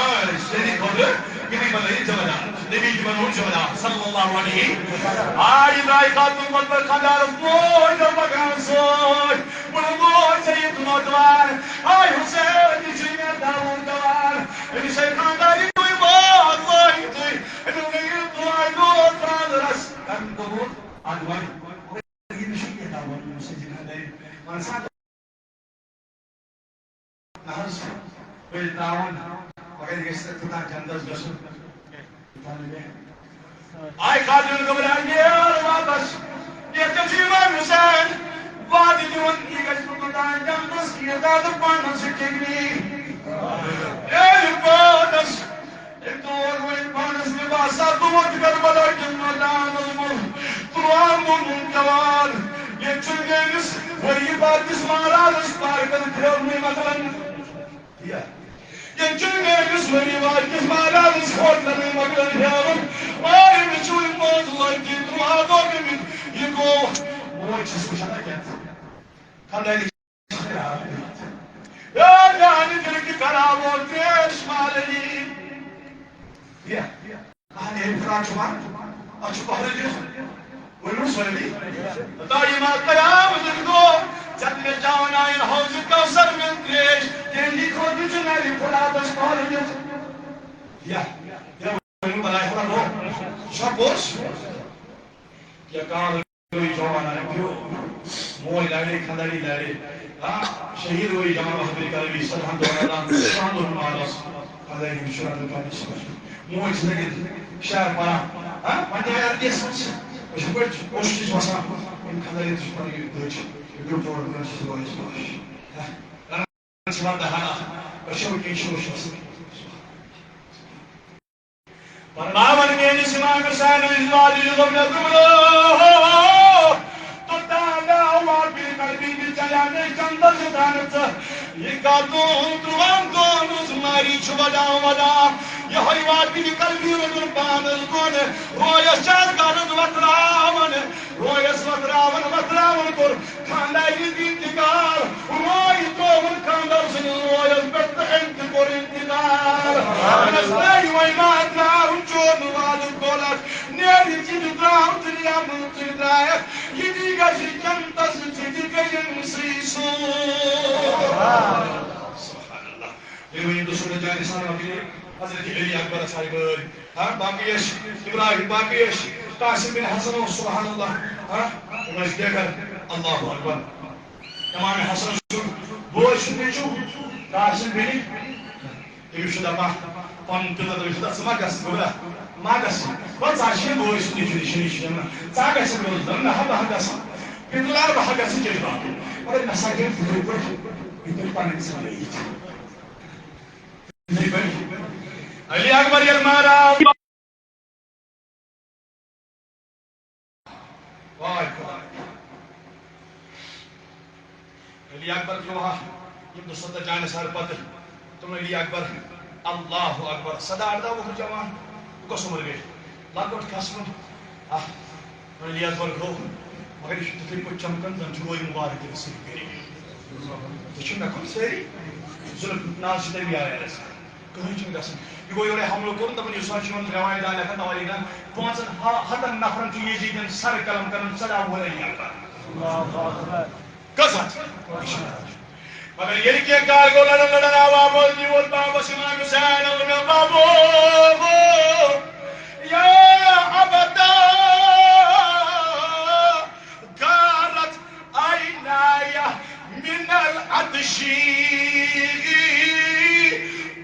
ژےٚ تہِ خٲطرٕ یِمَے بنٲیِو ذمہٕ دار۔ نبی تہِ بنووُن ذمہٕ دار۔ صلی اللہ علیہ۔ آ، یہِ درٛاے خاتوٗن پتہٕ پتہٕ خانٛدارَس موج دوٚپ پَکان سۭتۍ۔ ووٚنُن، موج ژےٚ یہِ نوجوان۔ آ، حسین، یہِ چھُے مےٚ داوُن دِوان۔ أمِس ہے خانٛدارِ تُہۍ وٲتۍ، وٲتۍ تُہۍ۔ أمِس گٔے یہِ دُعاے لوگ خانٛدرَس۔ کَرُن قبوٗل۔ اَدٕ وۄنۍ یہِ نہٕ چھُ کینٛہہ دَپان، ییٚمہِ سۭتۍ یہِ خانٛدارِ وَنان سا نہ حظ، بہٕ ترٛاوَن، مگر یہِ گژھِ نہٕ توٚتام جنتَس گژھُن۔ آے خاتوٗن گھبران، ییر واپس۔ ییٚتہِ چھُ اِمام حُسین وعدٕ دِوان، یہِ گژھِ نہٕ توٚتام جنتَس کینٛہہ، تہٕ پانَس سۭتۍ ٹھیٖک۔ ییٚلہِ پانَس أمۍ تور وۄنۍ پانَس مےٚ باسان، بہٕ ووتُس کربلا کِس مٲدانَس منٛز۔ تُلان گوٚو نوجوان۔ ییٚتہِ چھُ میٲنِس ؤری وادٕ کِس مہرازَس پارکَن پھیرنُے مۄکلان۔ ییٚتہِ چھُ میٲنِس ؤری وادٕ کِس مہرازَس ہوٹلَنٕے مۄکلان پھیرُن۔ آے أمِس چھُ وۄنۍ پانٛژھ لَچھ تہِ تُلان گوٚو أمِس۔ یہِ گوٚو۔ موج چھَس وٕچھان اَتہِ۔ خانٛدارِ اے میانہِ دِلٕکۍ کراوو تریش مالنی۔ یا، اہن اے فراق چھُ وَنان، اَتھ چھُ پہرٕ دیُن۔ ؤنِو سٲری۔ دایما قیام دِن گو، ژےٚ مےٚ چاوناین حوض کوثر منٛز تریش، تِہنٛدی خٲطرٕ چھُ نرِ فُراتس پہرٕ دیُن۔ یا، یا ؤنِو بلاے خبر گو، چھا پوٚز؟ یا کال روی جوان آئے پیو، موج لاڑے، خاندانی لاڑے، ہاں، شہید روی جوان بہادری کروی، سدھان دورانا، شان دور مانس، خاندانی شران دور مانس۔ موج زندگی شہر پارا، ہاں، پنجاب یار کیس، اس پر کوشش وسا، ان خاندانی دشمن کی دچ، گروپ اور گروپ سے واش واش۔ ہاں، سوال دہانا، بچوں کی شوش وسا۔ فرماوان میٲنِس اِمام حسین علیہ السلام، دوٚپنَس، دوٚپنَس، توٚتام آو واپس قلبی بِچارِ اَنے چندَس دانہٕ ژٕ۔ یہِ کَتھ دۄن تُرٛہَن دۄہَن ہٕنٛز ماری چھُ وَدان وَدان۔ یِہوٚے واپس قلبی روٚٹُن پانَس بۄن۔ رویَس چھِ اَتھ گَرَس وَتراوان۔ رویَس وَتراوان وَتراوان کوٚر خاندارِ انتقال۔ روے ترٛووُن خاندار سٕنٛدِس رویَس پٮ۪ٹھ تہٕ أمۍ تہِ کوٚر انتقال۔ اَنس نَے وۄنۍ ما ترٛاوُن چون وعدٕ کولَس۔ نیرِ ژٕ تہِ درٛاو تہٕ نیرُن ژٕ تہِ درٛایَکھ۔ یہِ تہِ گژھِ جنتَس ژٕ تہِ گٔیَن سٕے سۭتۍ۔ سبحان اللہ۔ بیٚیہِ ؤنِو تُہۍ سُنت جانِ سلام کٔرِو حضرت علی اکبرس آیہِ وٲرۍ۔ ہاں، باقٕے ٲسۍ ابراہیم، باقٕے ٲسۍ قاسم بن حسن اوس، سبحان اللہ۔ ہاں، یِم ٲسۍ بیکر، اللہ اکبر۔ امام حسن سُنٛد بوے سُنٛد نیٚچوٗ قاسم بن، تٔمِس چھُ دپان پنُن پِتر، تٔمِس چھُ دپان، "ژٕ ما گژھ، گوٚبرا، ما گژھ، وۄنۍ ژٕ چھُے بوے سُنٛد نیٚچوٗ، یہِ چھُنہٕ، یہِ چھُنہٕ، ژٕ ہا گژھکھ، مےٚ ووٚنُس، دوٚپُن، نہ ہا، بہٕ ہا گژھٕ، پِتر آو، بہٕ ہا گژھٕ، ژےٚ چھُ باپُن۔" مگر مےٚ سا گٔے تِتھٕے پٲٹھۍ، یِتھ پٲٹھۍ پنٕنۍ زندگی چھِ۔ علی اکبر ییٚلہِ مارا آو۔ واے خۄداے۔ علی اکبر پیوٚو ہا یِم دُسَتتھ جانہِ سر پتہٕ۔ تِم علی اکبر، اللہ اکبر، سداہ ارداہ وُہُر جوان۔ بہٕ کۄس عمر گٔے؟ لۄکُٹ کھسُن۔ اکھ علی اکبر گوٚو، مگر یہِ چھُ تِتھٕے پٲٹھۍ چمکان، زن چھُ روے مُبارک ییٚلہِ سۭتۍ کٔرِتھ۔ یہِ چھُ مےٚ کُن سٲری ظُلم ناز چھِ تٔمی آیہِ اَسہِ۔ کٕہٕنۍ چھُنہٕ گژھان۔ یہِ گوٚو یورے حملہٕ کوٚرُن، دَپان، یُس حظ چھُ یِوان رٮ۪وایت دار لیکھان، توٲریٖخ دان، پانٛژَن ہا-، ہَتَن نفرَن چھُ یزیٖدٮ۪ن سَر قلم کَران، سَداہ وُہُر علی اکبر۔ کٔژ ہَتھ؟ مگر ییٚلہِ کینٛہہ کار گوٚو، لڑان لڑان آو واپس، یہِ ووت واپس اِمام حُسین، ووٚن، "بابو، یا ابتا، غارت عینایہ من العطش۔"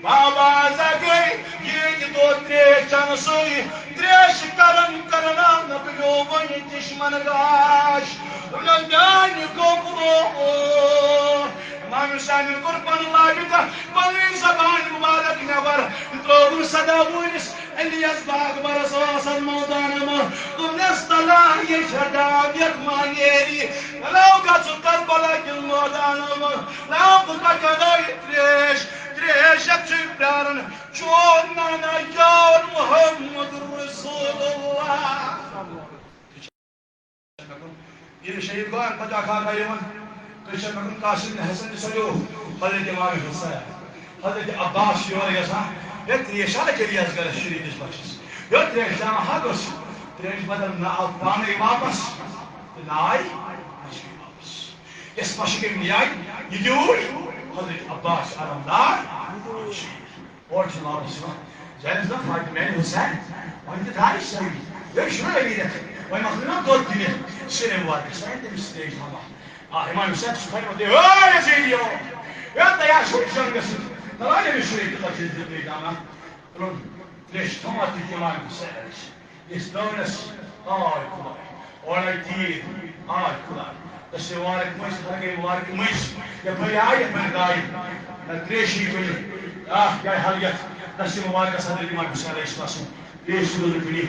بابا زا گٔے ییٚتہِ دۄہ ترٛیش چٮ۪نہٕ سۭتۍ، ترٛیش کران کران آو نہٕ بہٕ وۄنۍ چشمن گاش۔ دوٚپنس، میانہِ گوٚبرو، امام حسینن کوٚر پنُن لابہِ تہٕ پنٕنۍ زبان مُبارک نٮ۪بر، ترٛووُن سدا وٲنِس علی اکبرس آسن مٲدانس منٛز۔ دوٚپنس، تلا یہِ چھےٚ ڈاب یتھ ما نیری، لو گژھو کربلا کِس مٲدانس منٛز، لو بہٕ پکہٕ انہٕ ترٛیش، ترٛیش یتھ چھُے چون نانا جان محمد رسول اللہ۔ ییٚلہِ شہیٖد گوٚو، اَمہِ پتہٕ اکھ اکھ آیہِ یِوان۔ تُہۍ چھِو مےٚ ووٚن قاسم حسن تہِ سَلیو، حضرت امام حسین، حضرت عباس چھُ یورٕ گژھان۔ ہے، ترٛیش چھا لگے یَتھ گرس شریٖفس بخشس؟ ہے، ترٛیش دامہ ہا گوٚژھ۔ ترٛیش بدل نہ آو پانے واپس، تہٕ نہ آیہِ مشکٕے واپس۔ یۄس مشکٕے نیاے، یہِ دیوٗر حضرت عباس علمدار۔ اورٕ چھِ واپس یِوان۔ زینس دوٚپ، فاطمہ میانہِ حسین، وۄنۍ تہِ درٛاے سٲری۔ یہِ چھُنہ أمیٖرَتھ۔ وۄنۍ مۄکلٲو نا دۄد دِنہِ سِرِ مبارکس۔ وۄنۍ تٔمِس سۭتۍ ٲسۍ ہاوان۔ آ، امام حسین چھُ فرماوان، "ہے یزیدیو، ہے تیار چھُو جنگس سۭتۍ۔ نہ لٲگِو أمِس سۭتۍ تہٕ پتہٕ چھِ أسۍ دیُتمُت دامن۔ تُلُن ترٛیش تھوٚمت تہِ امام حسین اَسہِ۔ یُس دٲنَس، آے خداے، اورَے تیٖر، آے خداے۔ دٔستی مبارک مٔنٛزۍ، ہر گٔے مبارک مٔنٛزۍ، یَپٲرۍ آے، یَپٲرۍ درٛاے۔ نہ ترٛیشی کُنہِ، آہ، یہِ آے حل یَتھ۔ دٔستی مبارکَس اندر امام حسین علیہ السلام سُنٛد ترٛیش تہِ گوٚو نہٕ کُنہِ،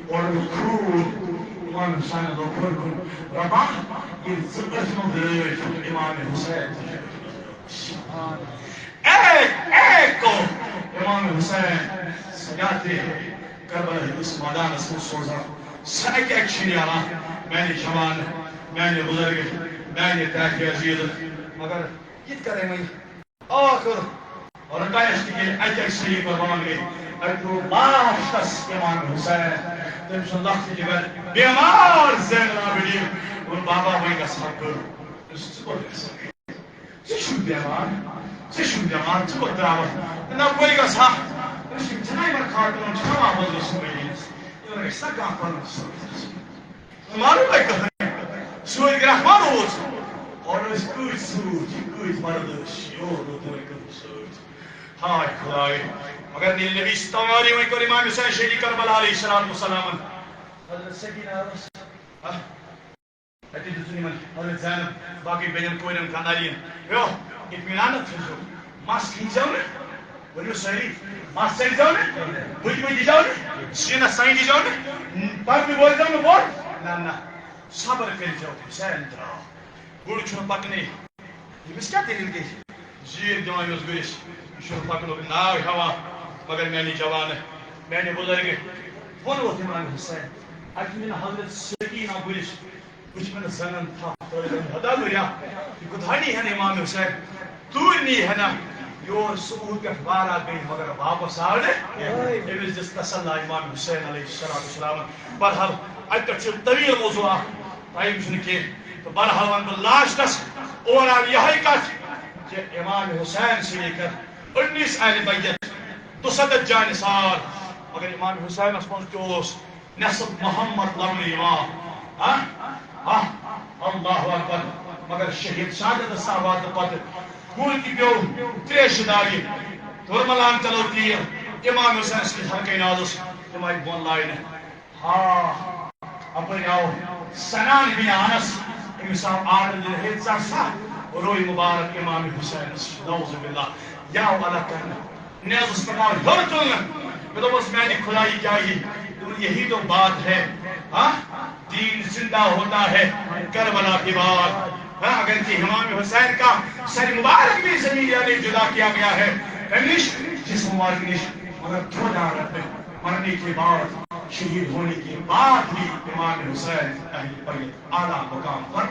اورٕ گوٚو خوٗن۔ امام حسین دوٚپ، کھوٚر کھوٚر، رۄبا، ییٚلہِ ژٕ أتھۍ منٛز درٛٲے، امام حسین تہِ چھُ۔ ایک ایک کو امام حسین یاتِ کربلا ہٕنٛدِس مٲدانس منٛز سوزان۔ سُہ اکہِ اکہِ چھِ نیران، میانہِ جوان، میانہِ بزرگ، میانہِ ٹاٹھہِ عزیز۔ مگر یہِ تہِ کرے وۄنۍ ٲخر رُکایس تہِ ییٚلہِ اکہِ اکہِ صحیح قربان گٔے، اَتہِ پیوٚو لاسٹس امام حسین، تٔمۍ سُنٛد لۄکٹہِ جگر بیمار زینہٕ العابدین۔ ووٚن، بابا، وۄنۍ گژھٕ ہا گرٕ۔ دوٚپُس، ژٕ کوٚت گژھکھ؟ ژٕ چھُکھ بٮ۪مار، ژٕ چھُکھ بٮ۪مار، ژٕ کوٚت درٛاوَکھ؟ نہ، بٔے گژھٕ ہا۔ أمِس چھِ جنابَن خاتوٗن چھِ واپَس گژھُن مدیٖنَس۔ یِمَن گژھِ سا کانٛہہ پَنُن سۭتۍ۔ معلوم ہے کٕہٕنۍ۔ سۭتۍ گرٛکھ ما روٗز؟ اورٕ ٲسۍ کۭتۍ سۭتۍ، کۭتۍ مَرٕد ٲسۍ، یور روٗد تِمَے کۭتۍ سۭتۍ۔ ہاے خداے۔ مگر ییٚلہِ نبی ستواری وۄنۍ کوٚر امام حسین شہیدِ کربلا علیہ الصلوۃ والسلام۔ حضرت سکینہ ٲس۔ ہاں؟ اَتہِ دِژٕن یِمَن حضرت زینب باقٕے بیٚنٮ۪ن کورٮ۪ن کانٛہہ نالیٖن۔ ہیو، اطمینان تھٲیزیو۔ مَس کھیٖنچزیو نہٕ۔ ؤنِو سٲری، مَس ژٔلۍزیو نہٕ۔ بٕتھِ مٕتھِ دیٖزیو نہٕ۔ سیٖنَس سَنٛگۍ دیٖزیو نہٕ۔ پَردٕ بوزیو نہٕ بۄن۔ نہ، نہ۔ صبر کٔرۍزیو، حسین درٛاو۔ گُر چھُنہٕ پَکنٕے۔ أمِس کیٛاہ دٔلیٖل گٔے؟ زیٖر دِوان یہِ اوس گُرِس۔ یہِ چھُنہٕ پَکنُک ناو ہٮ۪وان۔ مگر میٛانہِ جوانہٕ، میٛانہِ بُزرگہٕ، ووٚن اوس اِمام حُسین۔ اَتہِ چھُ مےٚ حضرت سکینہ گُرِس۔ بہٕ چھُس وۄنۍ زنٛگن تھپھ ترٲوِتھ، ہتا گُریا، یہِ کوٚت ہا نی ہن امام حسین؟ توٗرۍ نی ہنا یور صبحہٕ پٮ۪ٹھ وارہ گٔے، مگر واپس آو نہٕ۔ أمِس دِژ تسلا امام حسین علیہ الصلوۃ والسلام۔ بہرحال، اَتہِ پٮ۪ٹھ چھُ طویل موضوع اکھ، ٹایم چھُنہٕ کینٛہہ۔ تہٕ بہرحال وَنہٕ بہٕ لاسٹس اوور آل یِہوٚے کتھ کہِ امام حسین سے لے کر انیس اہل بیت، دُسَتتھ جانثار، مگر امام حسینس منٛز تہِ اوس نصف محمد لبنہٕ یِوان۔ ہاں؟ ہاں؟ اللہ اکبر۔ مگر شہید شہادتس ساتھ واتنہٕ پتہٕ گُر تہِ پیوٚو تریشہِ دارِ۔ تُرملان چلو تیٖر۔ امام حسین سٕنٛدِس ہر کینٛہہ نازس تِم آیہِ بۄن لاینہٕ۔ ہاں۔ اپٲرۍ آو سنان بن انس، أمِس آو آرڈر دِنہٕ، ہے ژَٹ سا روے مبارک امام حسینس۔ نعوذ باللہ۔ یہِ آو الگ کرنہٕ۔ نیزس پٮ۪ٹھ آو ہیوٚر تُلنہٕ۔ مےٚ دوٚپمَس، میٛانہِ خۄدایہِ کیٛاہ یی؟ دوٚپُن، یہی تو بات ہے۔ ہاں؟ دین زندہ ہوتا ہے کربلا کے بعد۔ ہاں، اگر کہ امام حسین کا سر مبارک بھی زمین یعنی جدا کیا گیا ہے، تمِش جسم مبارک نِش، مگر تھوڑا رہتے، مرنے کے بعد، شہید ہونے کے بعد بھی امام حسین اہل بیت اعلیٰ مقام پر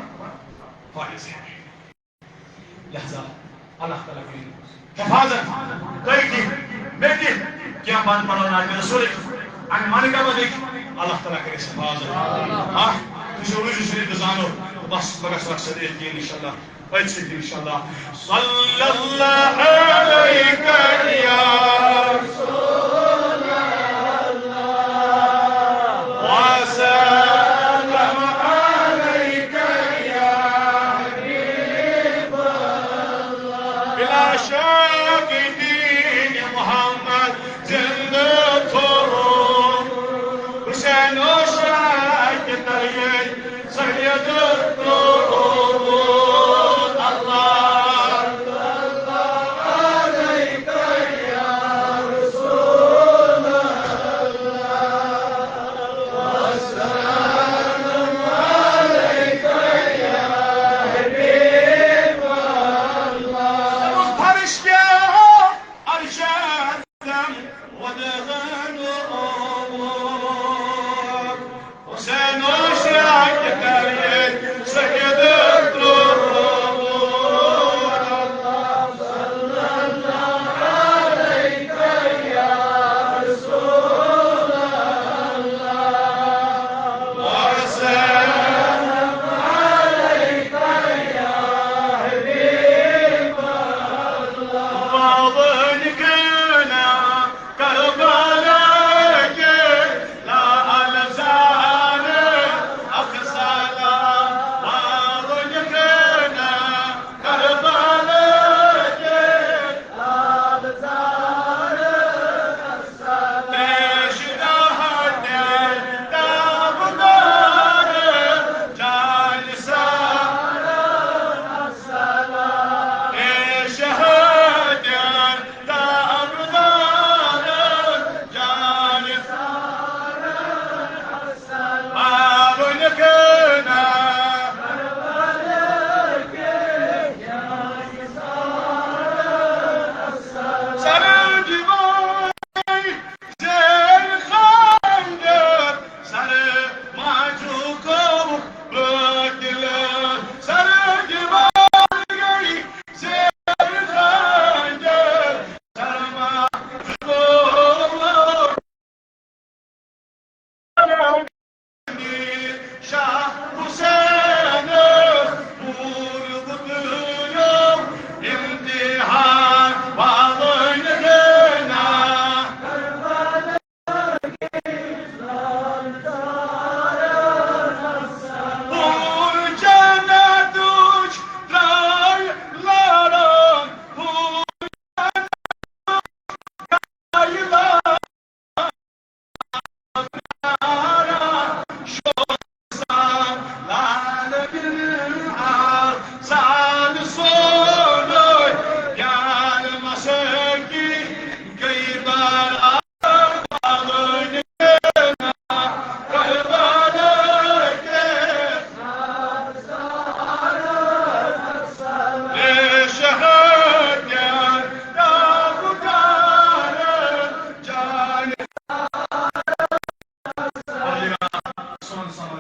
فائز ہے۔ لہذا اللہ تعالیٰ کٔرِن حفاظت، تۄہہِ تہِ، مےٚ تہِ، کینٛہہ بنٛد پرو ناطِ رسولٕکۍ، اَمہِ منقبتٕکۍ، اللہ تعالیٰ کٔرِن حفاظت۔ اکھ، تُہۍ چھِو عروٗض شریٖف تہِ زانو، بس بہٕ گژھٕ اکھ سر ییٚتہِ کِہیٖنۍ، انشاءاللہ۔ أتھۍ سۭتۍ، انشاءاللہ۔ صلی اللہ علیک یا رسول اللہ، وسلم علیک یا حبیب اللہ۔ بلا شک دین محمد زندہ تھوٚو۔ حسین اوس شاکہِ تلہٕ سید تھوٚو۔ اللہ۔ فرشتہ ارشد